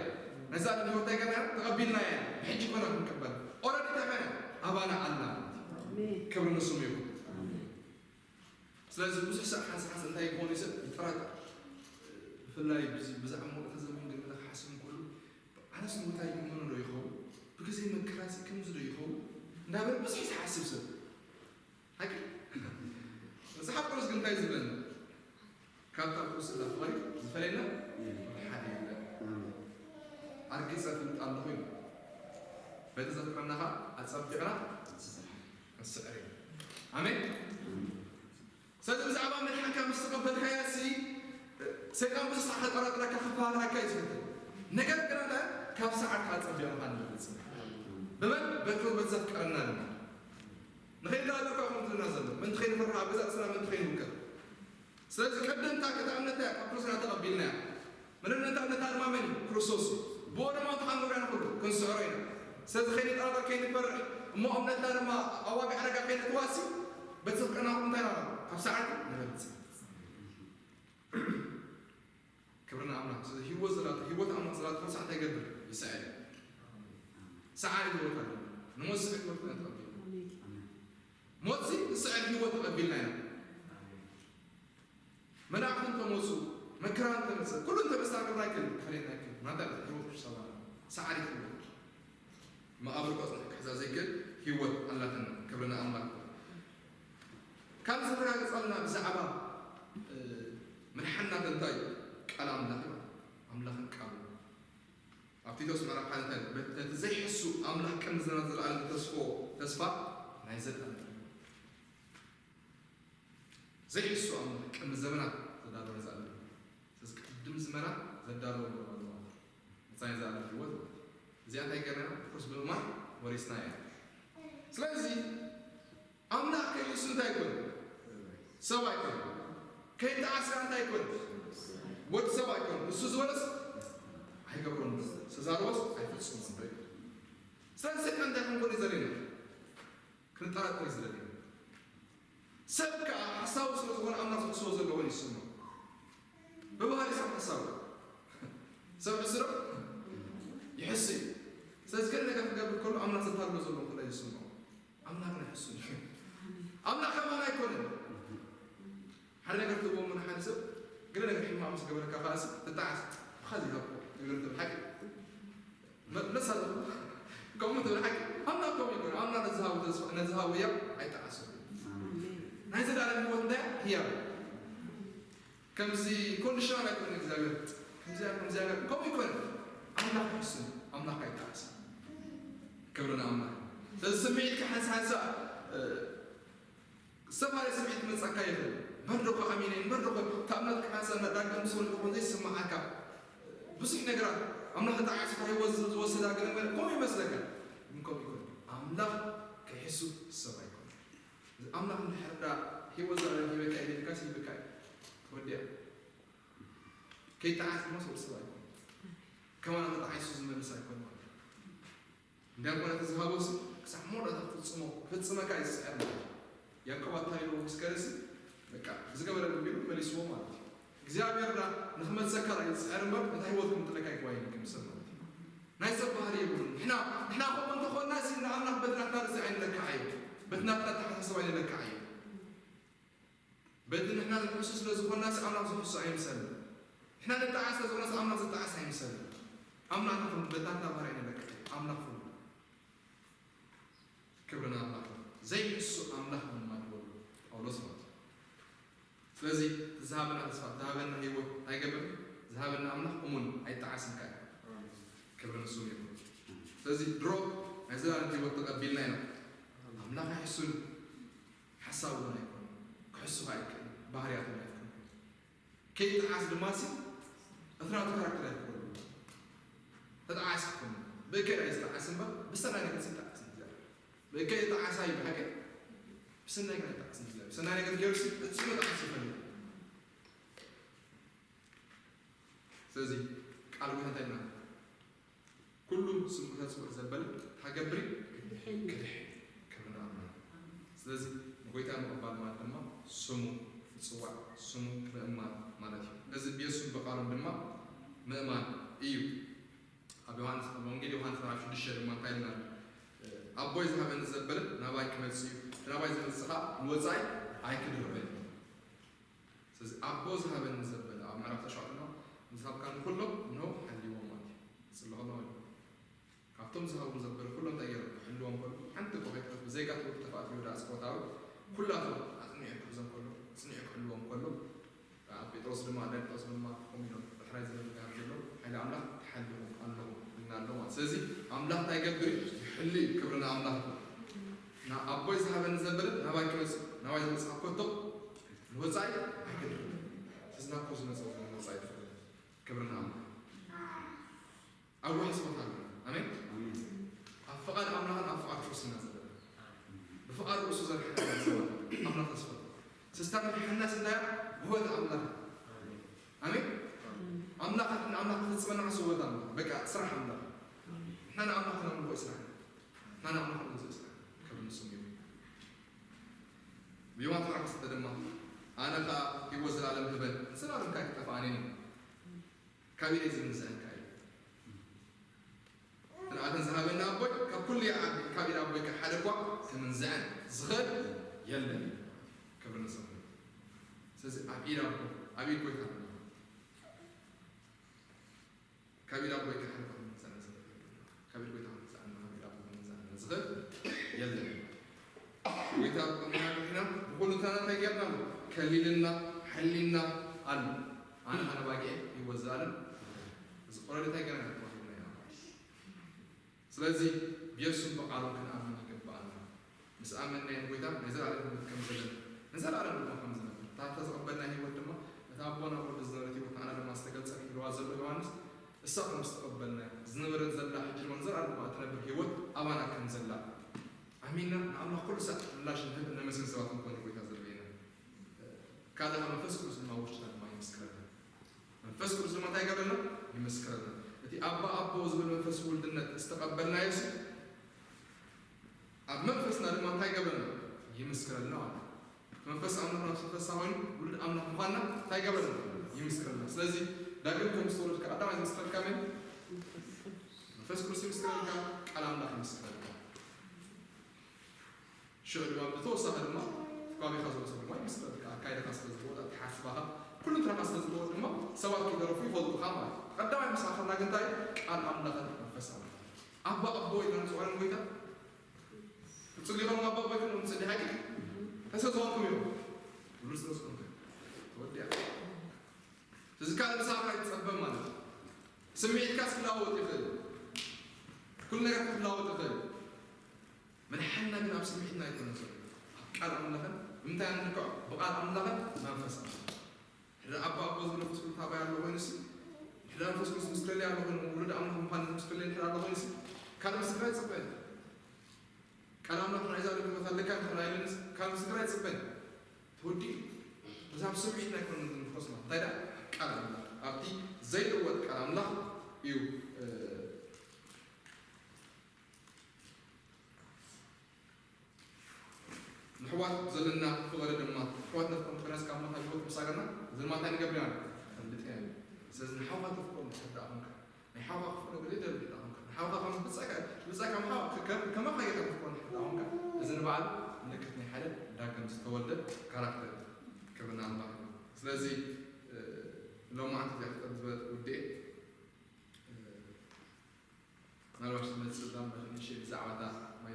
ናይ ዘላለም ህይወት እንታይ ገርና ኢና ተቐቢልና እያ። ብሕጂ ኮና ክንቀበል ኦረዲ እንታይ ኮይና ኣባና ኣላ ማለት እዩ። ኣሜን። ክብሪ ንስሙ ይኹን። ኣሜን። ስለዚ ብዙሕ ሰብ ሓንሳብ ሓንሳብ እንታይ ይኸውን እዩ ሰብ ይጠራጠር። ብፍላይ ብዚ ብዛዕባ መውቀተ ዘመን ግን ክሓስብ እንከሎ ኣነስ ንጎይታ ይእመኖ ዶ ይኸውን? ብግዜ መከራሲ ከምዚ ዶ ይኸውን? እንዳበለ ብዙሕ ዝሓስብ ሰብ ሓቂ መጽሓፍ ቅዱስ ግን እንታይ ዝብለና? ካብታ ቅዱስ ስላ ፍቕሪ ዝፈለየና ሓደ የለን። ኣርጊጸ ፍልጥ ኣለኹ ኢሉ በቲ ዘፍቅረና ኸዓ ኣጸቢቕና ንስዕር ኢና። ኣሜን። ስለዚ ብዛዕባ ምድሓንካ ምስ ተቐበልካያ ሲ ሰይጣን ብዙሕ ከጠራጥረካ ክፈራርሃካ እዩ ዝፍትን። ነገር ግን ኣንታ ካብ ሰዓርካ ኣጸቢቕኻ ንበልጽ ብመን በቲ በቲ ዘፍቀረና ድማ ንኸይንተሃለካ ከምኡ ትብለና ዘሎ ምእንቲ ከይንፈርሕ ኣብ ገዛእ ርእስና ምእንቲ ከይንውከል። ስለዚ ቅድምታ እታ እምነታ እያ ካብ ክርስቶስ ተቐቢልናያ። ምንነታ እምነታ ድማ መን እዩ? ክርስቶስ እዩ። ብኡ ድማ እቲ ክንገብሮ ኢና ኩሉ ክንስዕሮ ኢና። ስለዚ ከይንጠራጠር ከይንፈርሕ እሞ እምነትና ድማ ኣዋጊዕ ሓደጋ ከይነትዋሲ በቲ ዘፍቀረና ኩሉ እንታይ ኢና ካብ ሰዓርካ ንበልጽ። ክብሪ ንኣምላኽ። ስለዚ ህይወት ዘላቶ ህይወት ኣምላኽ ዘላቶ ኩሉ ሰዓት እንታይ ይገብር? ይስዕር። ሰዓሪ ህይወት ኣሎ። ንሞት ዝስዕር ህይወት ኢና ተቐቢልና። ኣሜን። ሞት እዚ ዝስዕር ህይወት ተቐቢልና ኢና። መላእኽቲ እንተመፁ መከራ እንተመፀ ኩሉ እንተመፅታ ክብራ ኣይክእል ክፈለየና ኣይክእል። ናታ ህይወት ክርስቶስ ኣባና ሰዓሪ ህይወት መቓብር ቆፅሊ ክሕዛ ዘይክእል ህይወት ኣላትና። ክብሪ ንኣምላኽ። ካብ ዝተረጋገፀልና ብዛዕባ ምድሓንና እንታይ ቃል ኣምላኽ እዩ። ኣምላኽን ቃሉ ኣብ ቲቶስ ምዕራፍ ሓደ እንታይ በቲ ዘይሕሱ ኣምላኽ ቅድሚ ዘመናት ዘለኣለም ተስፎ ተስፋ ናይ ዘለኣለም ዘይሕሱ ኣምላኽ ቅድሚ ዘመናት ዘዳለወ ዘለኣለም ስለዚ ቅድም ዝመራ ዘዳለወ ኣለዋ። መጻኢ ዘለኣለም ህይወት ማለት እዩ። እዚኣ እንታይ ገርና ብክርስቶስ ብምእማን ወሪስና እያ። ስለዚ ኣምላኽ ከይእሱ እንታይ ይኮን? ሰብ ኣይኮን። ከይተዓስካ እንታይ ይኮን? ወዲ ሰብ ኣይኮን። እሱ ዝበለስ ኣይገብሮን። ዝተዛረቦስ ኣይፈጽሞን። ስለዚ ሰይጣን እንታይ ክንኮን እዩ ዘድልየና? ክንጠራጠር እዩ ዘድልየና። ሰብ ከዓ ሓሳዊ ስለ ዝኾነ ኣምላኽ ዝሕስቦ ዘለዎ ይስምዖ። ብባህሪ ሰብ ሓሳዊ ሰብ ሕስሮ ይሕስ እዩ። ስለዚ ገለ ነገር ክገብር ከሎ ኣምላኽ ዘታልሎ ዘሎ ከሎ ይስምዖ። ኣምላኽ ናይ ሕሱን እዩ። ኣምላኽ ከማን ኣይኮነን። ሓደ ነገር ትህቦ ምን ሓደ ሰብ ገለ ነገር ሕማቕ ምስ ገበረካ ከኣስ ተጣዓስ ብኻዚ ሃቦ ትግርም ትብል ሓቂ መለሳ ከምኡ ትብል ሓቂ ኣምላኽ ከምኡ ይኮነ ኣምላኽ ነዝሃቡ ተስፋ ነዝሃቡ እያ ኣይጠዓሱ ናይ ዘላለም ህይወት እንታይ ህያብ ከምዚ ኮንዲሽናል ኣይኮነ እግዚኣብሔር ከምዚያ ከምዚያ ከምኡ ይኮነ ኣምላኽ ሕሱን ኣምላኽ ኣይጠዓስ ክብሪ ንኣምላኽ ስለዚ ስምዒትካ ሓንሳ ሓንሳ ዝተፈላለየ ስምዒት ክመጻካ ይኽእል። በርዶ እኮ ኣሚነ እምበር ዶ እኮ እታ እምነት ክሓንሳ እና ዳግም ዝወልድ እኮ ዘይስምዓካ ብዙሕ ነገራት ኣምላኽ ተጣዒሱ እታ ህይወት ዝወሰዳ ገለ ገለ ከምኡ ይመስለካ። ግን ከምኡ ይኮን ኣምላኽ ክሕሱ ሰብ ኣይኮን። ኣምላኽ እንድሕር ዳ ህይወት ዘላለም ሂበካ እዩ ኢልካስ ሂበካ እዩ። ወዲያ ከይጠዓስ ድማ ሰብ ሰብ ኣይኮን። ከማና ተጣዒሱ ዝመልስ ኣይኮን ማለት እዩ። እንዲያም ኮነ እቲ ዝሃቦ ስም ክሳዕ መወዳእታ ክፍጽሞ ክፍጽመካ እዩ ዝስዕር ማለት እዩ። ያዕቆብ ኣታሊልዎ ምስ ከደ ስም በቃ ዝገበረ ገቢሩ መሊስዎ ማለት እዩ። እግዚኣብሔር ዳ ንክመልሰካ ዳ እዩ ዝስዕር እምበር ነታ ህይወት ክምጥለካ ኣይግባይን እዩ ክምሰል ማለት እዩ። ናይ ሰብ ባህሪ የብሉን። ንሕና ንሕና ከምኡ እንተኾንና ሲ ንኣምላኽ በቲ ናትና ርእሲ ኣይንለክዓዮ። በቲ ናትና ኣተሓሳስባ ኣይንለክዓዮ። ንሕሱ ስለ ዝኾንና ሲ ኣምላኽ ዝሕሱ ኣይምሰልን። ንሕና ንጠዓስ ስለ ዝኾንና ሲ ኣምላኽ ዝጠዓስ ኣይምሰልን። ኣምላኽ ንኹን በታንታ ባህርያ ኢና ደቂ ኣምላኽ ኩሉ ክብሪ ንኣምላኽ። ዘይሕሱ ኣምላኽ ድማ ንበሉ ጳውሎስ ማለት እዩ። ስለዚ ዝሃበና ተስፋ ዝሃበና ህይወት እንታይ ገብር ዝሃበና ኣምላኽ እሙን ኣይጠዓስን ካዩ። ክብሪ ንሱ ይኹን። ስለዚ ድሮ ናይ ዘላለም ህይወት ተቐቢልና ኢና። ኣምላኽ ኣይሕሱን ሓሳብ እውን ኣይኮን ክሕሱ ኣይክእል ባህርያት እውን ኣይኮን ከይጠዓስ ድማ ሲ እትራቱ ካራክተር ኣይኮን ተጠዓስ ይኮን ብእከይ ናይ ዝተዓስ እምበር ብሰናይ ነገር ዝተዓስ ብእከይ ተዓሳ እዩ ብሓቂ ብሰናይ ነገር ኣይጠዓስ ብሰናይ ነገር ገርሲ እፅሉ ጠዓስ ይፈልግ ስለዚ ቃል ጎይታ እንታይ ኢልና ኩሉ ስሙ ተፅውዕ ዘበለ ታገብሪ ክድሕን ክብርና ኣምላኽ ስለዚ ንጎይታ ምቕባል ማለት ድማ ስሙ ምፅዋዕ ስሙ ምእማን ማለት እዩ እዚ ብየሱስ ብቃሎም ድማ ምእማን እዩ ኣብ ዮሃንስ ኣብ ወንጌል ዮሃንስ ምዕራፍ ሽዱሽተ ድማ እንታይ ኢልና ኣቦይ ዝሃበኒ ዘበለ ናባይ ክመፅእ እዩ ናባይ ዝመፅእ ከዓ ንወፃኢ ኣይክድርበን እዩ ስለዚ ኣቦ ዝሃበኒ ዘበለ ኣብ ምዕራፍ ተሽዓተ ድማ ዝሃብካ ንኩሎም እንሆ ሓልዎም ማለት እዩ ይፅሊ ከሎ ማለት እዩ ካብቶም ዝሃቡ ዘበለ ኩሎም እንታይ ገይሮም ክሕልዎም ከሎ ሓንቲ እኮ ከይትረፍ ብዘይካ ትውርተፋት ይሁዳ ኣስቆሮታዊ ኩላቶም ኣፅኒዑ ክሕዞም ከሎ ኣፅኒዑ ክሕልዎም ከሎ ኣብ ጴጥሮስ ድማ ኣዳይ ጴጥሮስ ድማ ከምኡ ኢሎም ብሕራይ ዝመልክት ዘሎ ሓይሊ ኣምላኽ ተሓሊኹም ኣለኹም ኢልና ኣሎ ማለት ስለዚ ኣምላኽ እንታይ ገብር እዩ ይሕሊ እዩ ክብሪ ንኣምላኽ ይኹን ኣቦይ ዝሃበኒ ዘበለ ናባይ ክመፅእ ናባይ ዝመፅእ ኮቶ ንወፃኢ ኣይክድር ስለዚ ናብ ኮ ዝመፅእ ወፃኢ ትኽእል ክብሪ ንኣምላኽ ኣብ ዋሕስ ቦታ ኣለና ኣሜን ኣብ ፍቓድ ኣምላኽን ኣብ ፍቓድ ክርስትና ዘለና ብፍቓድ ርእሱ ዘርሓና ኣምላኽ ተስፈቱ ስስታ ምድሓና ስንዳያ ውህበት ኣምላኽ ኣሜን ኣምላኽ ንኣምላኽ ክፍጽመና ክስወት ኣምላኽ በቃ ስራሕ ኣምላኽ ንሕና ንኣምላኽ ክነምልኾ ስራሕ ንሕና ንኣምላኽ ንግዝእ ስራሕ ክብሪ ንስሙ ይኹን ብዮማት ዕረፍቲ ድማ ኣነ ኸኣ ህይወት ዘላለም ህበን ንዘላለም ካይ ክጠፍኣኒ ካብ ኢደይ ዝምንዝዐካ እዩ። ንኣተን ዝሃበኒ ኣቦይ ካብ ኩሉ ይዓቢ፣ ካብ ኢድ ኣቦይ ከ ሓደ እኳ ክምንዝዐን ዝኽእል የለን። ክብሪ ንስሙ። ስለዚ ኣብ ኢድ ኣቦ፣ ኣብ ኢድ ጎይታ ኣለና። ካብ ኢድ ኣቦይ ከ ሓደ እኳ ክምንዝዐን ዝኽእል የለን። ካብ ኢድ ጎይታ ክምንዝዐን፣ ካብ ኢድ ኣቦ ክምንዝዐን ዝኽእል የለን። ጎይታ ኣብ ቅድሚና ርኢና ብኹሉ እንታይ ጌርና ኣሎ? ከሊልና፣ ሓሊና ኣሎ። ኣነ ኣነ ባጊዕ ህይወት ዘላለም እዚ ቆረድ እንታይ ጌርና ተዋሂብና ኢና። ስለዚ ብየሱስ ብቓሉ ክንኣምን ይግብኣና። ምስ ኣመንናዮ ንጎይታ ናይ ዘላለም ህይወት ከም ዘለና፣ ንዘላለም ድማ ከም ዝነብር፣ እታ እተዘቐበልና ህይወት ድማ እታ ኣቦና ወዲ ዝነበረት ህይወት ንዓና ድማ ዝተገልጸት ኢልዋ ዘሎ ዮሃንስ፣ እሳ ከም ዝተቐበልና ዝነበረት ዘላ ሕጂ ድማ ንዘላለም ድማ እትነብር ህይወት ኣባና ከም ዘላ ኣሚንና ንኣምላኽ ኩሉ ሳዕ ምላሽ ንህብ እነመስግን ሰባት ክንኮን እዩ ጎይታ ዘድልየና። ካልእ መንፈስ ቅዱስ ድማ ውሽጥና ድማ ይምስክረና። መንፈስ ቅዱስ ድማ እንታይ ይገብረልና? ይምስክረልና። እቲ ኣባ ኣቦ ዝብል መንፈስ ውልድነት ዝተቐበልናዮ ሲ ኣብ መንፈስና ድማ እንታይ ይገብረልና? ይምስክረልና ማለት እዩ። መንፈስ ኣምላኽ ናብ መንፈስና ኮይኑ ውሉድ ኣምላኽ ምዃንና እንታይ ይገብረልና? ይምስክረልና። ስለዚ ዳግም ከም ዝተወለድካ ቀዳማይ ዝምስክረልካ መን? መንፈስ ቅዱስ ይምስክረልካ፣ ቃል ኣምላኽ ይምስክረልካ። ሽዑ ድማ ብተወሳኺ ድማ ከባቢኻ ዘሎ ሰብ ድማ ይምስክረልካ። ኣካይዳኻ ስለ ዝለወጥ፣ ኣተሓሳስባኻ፣ ኩሉ እንትናኻ ስለ ዝለወጥ ድማ ሰባት ከይተረፉ ይፈልጡኻ ማለት እዩ። ቀዳማይ ምሳኻ ግን እንታይ እዩ? ቃል ኣምላኽን መንፈስ ኣምላኽን። ኣባ ኣቦ ኢልና ንፅውዖም ጎይታ። ትፅልዩ ከለኹም ኣባ ኣቦ ኢልኩም ትፅልዩ ሓቂ? እንታይ ስለ ዝኾንኩም እዮም? ብሉፅ ስለ ዝኾንኩም። ተወዲኣ። እዚ ካልእ ምሳኻ ኣይትፀበ ማለት እዩ። ስምዒትካስ ክለዋወጥ ይኽእል። ኩሉ ነገር ክለዋወጥ ይኽእል። ምድሓንና ግን ኣብ ስምዒትና ኣይኮነን ዘሎ። ኣብ ቃል ኣምላኽን ብምንታይ ንልክዖ? ብቃል ኣምላኽን መንፈስ ኣምላኽን። ድሕሪ ኣባ ኣቦ ዝብል መንፈስ ቅዱስ ኣባይ ኣሎ ኮይኑሲ፣ ድሕሪ መንፈስ ቅዱስ ምስክረለይ ኣሎ ኮይኑ፣ ውሉድ ኣምላኽ ምዃን ምስክረለይ ድሕሪ ኣሎ ኮይኑሲ፣ ካልእ ምስክር ኣይጽበን። ቃል ኣምላኽ ንዓይ ዛረብ ህይወት ኣለካ እንተ ኢለንስ፣ ካልእ ምስክር ኣይጽበን። ተወዲኡ። እዚ ኣብ ስምዒትና ኣይኮነን ዝንፈስ ማለት። እንታይ ደኣ? ቃል ኣምላኽ። ኣብቲ ዘይልወጥ ቃል ኣምላኽ እዩ፣ እ፣ ንሕዋት ዘለና ፍቕሪ ድማ፣ ኣሕዋት ነፍቅሮም እንተኾይና፣ እስካብ ሞት ኣብ ህይወት ምስ ሃገርና፣ እዚ ድማ እንታይ ንገብር ኢና? ንፈልጥ ኢና። ስለዚ ንሓውካ ተፍቅሮ እንድሕር ደኣ ኾንካ፣ ናይ ሓውካ ክፍቅሮ ገለ ደርቢ ደኣ ኾንካ፣ ንሓውካ ከም ብጻካ፣ ብጻካ ከም ሓው-፣ ከም፣ ከማኻ ጌርካ ተፍቅሮ እንድሕር ደኣ ኾንካ፣ እዚ ንባዕሉ ምልክት ናይ ሓደ ዳግም ዝተወልደ ካራክተር እዩ። ክብሪ ንኣምላኽ ይኹን። ስለዚ ሎማዕንቲ እዚኣ ከም ዝበለት ውዴ፣ ምናልባሽ ዝመፅእ ዳም ንእሽተይ ብዛዕባ እታ ማይ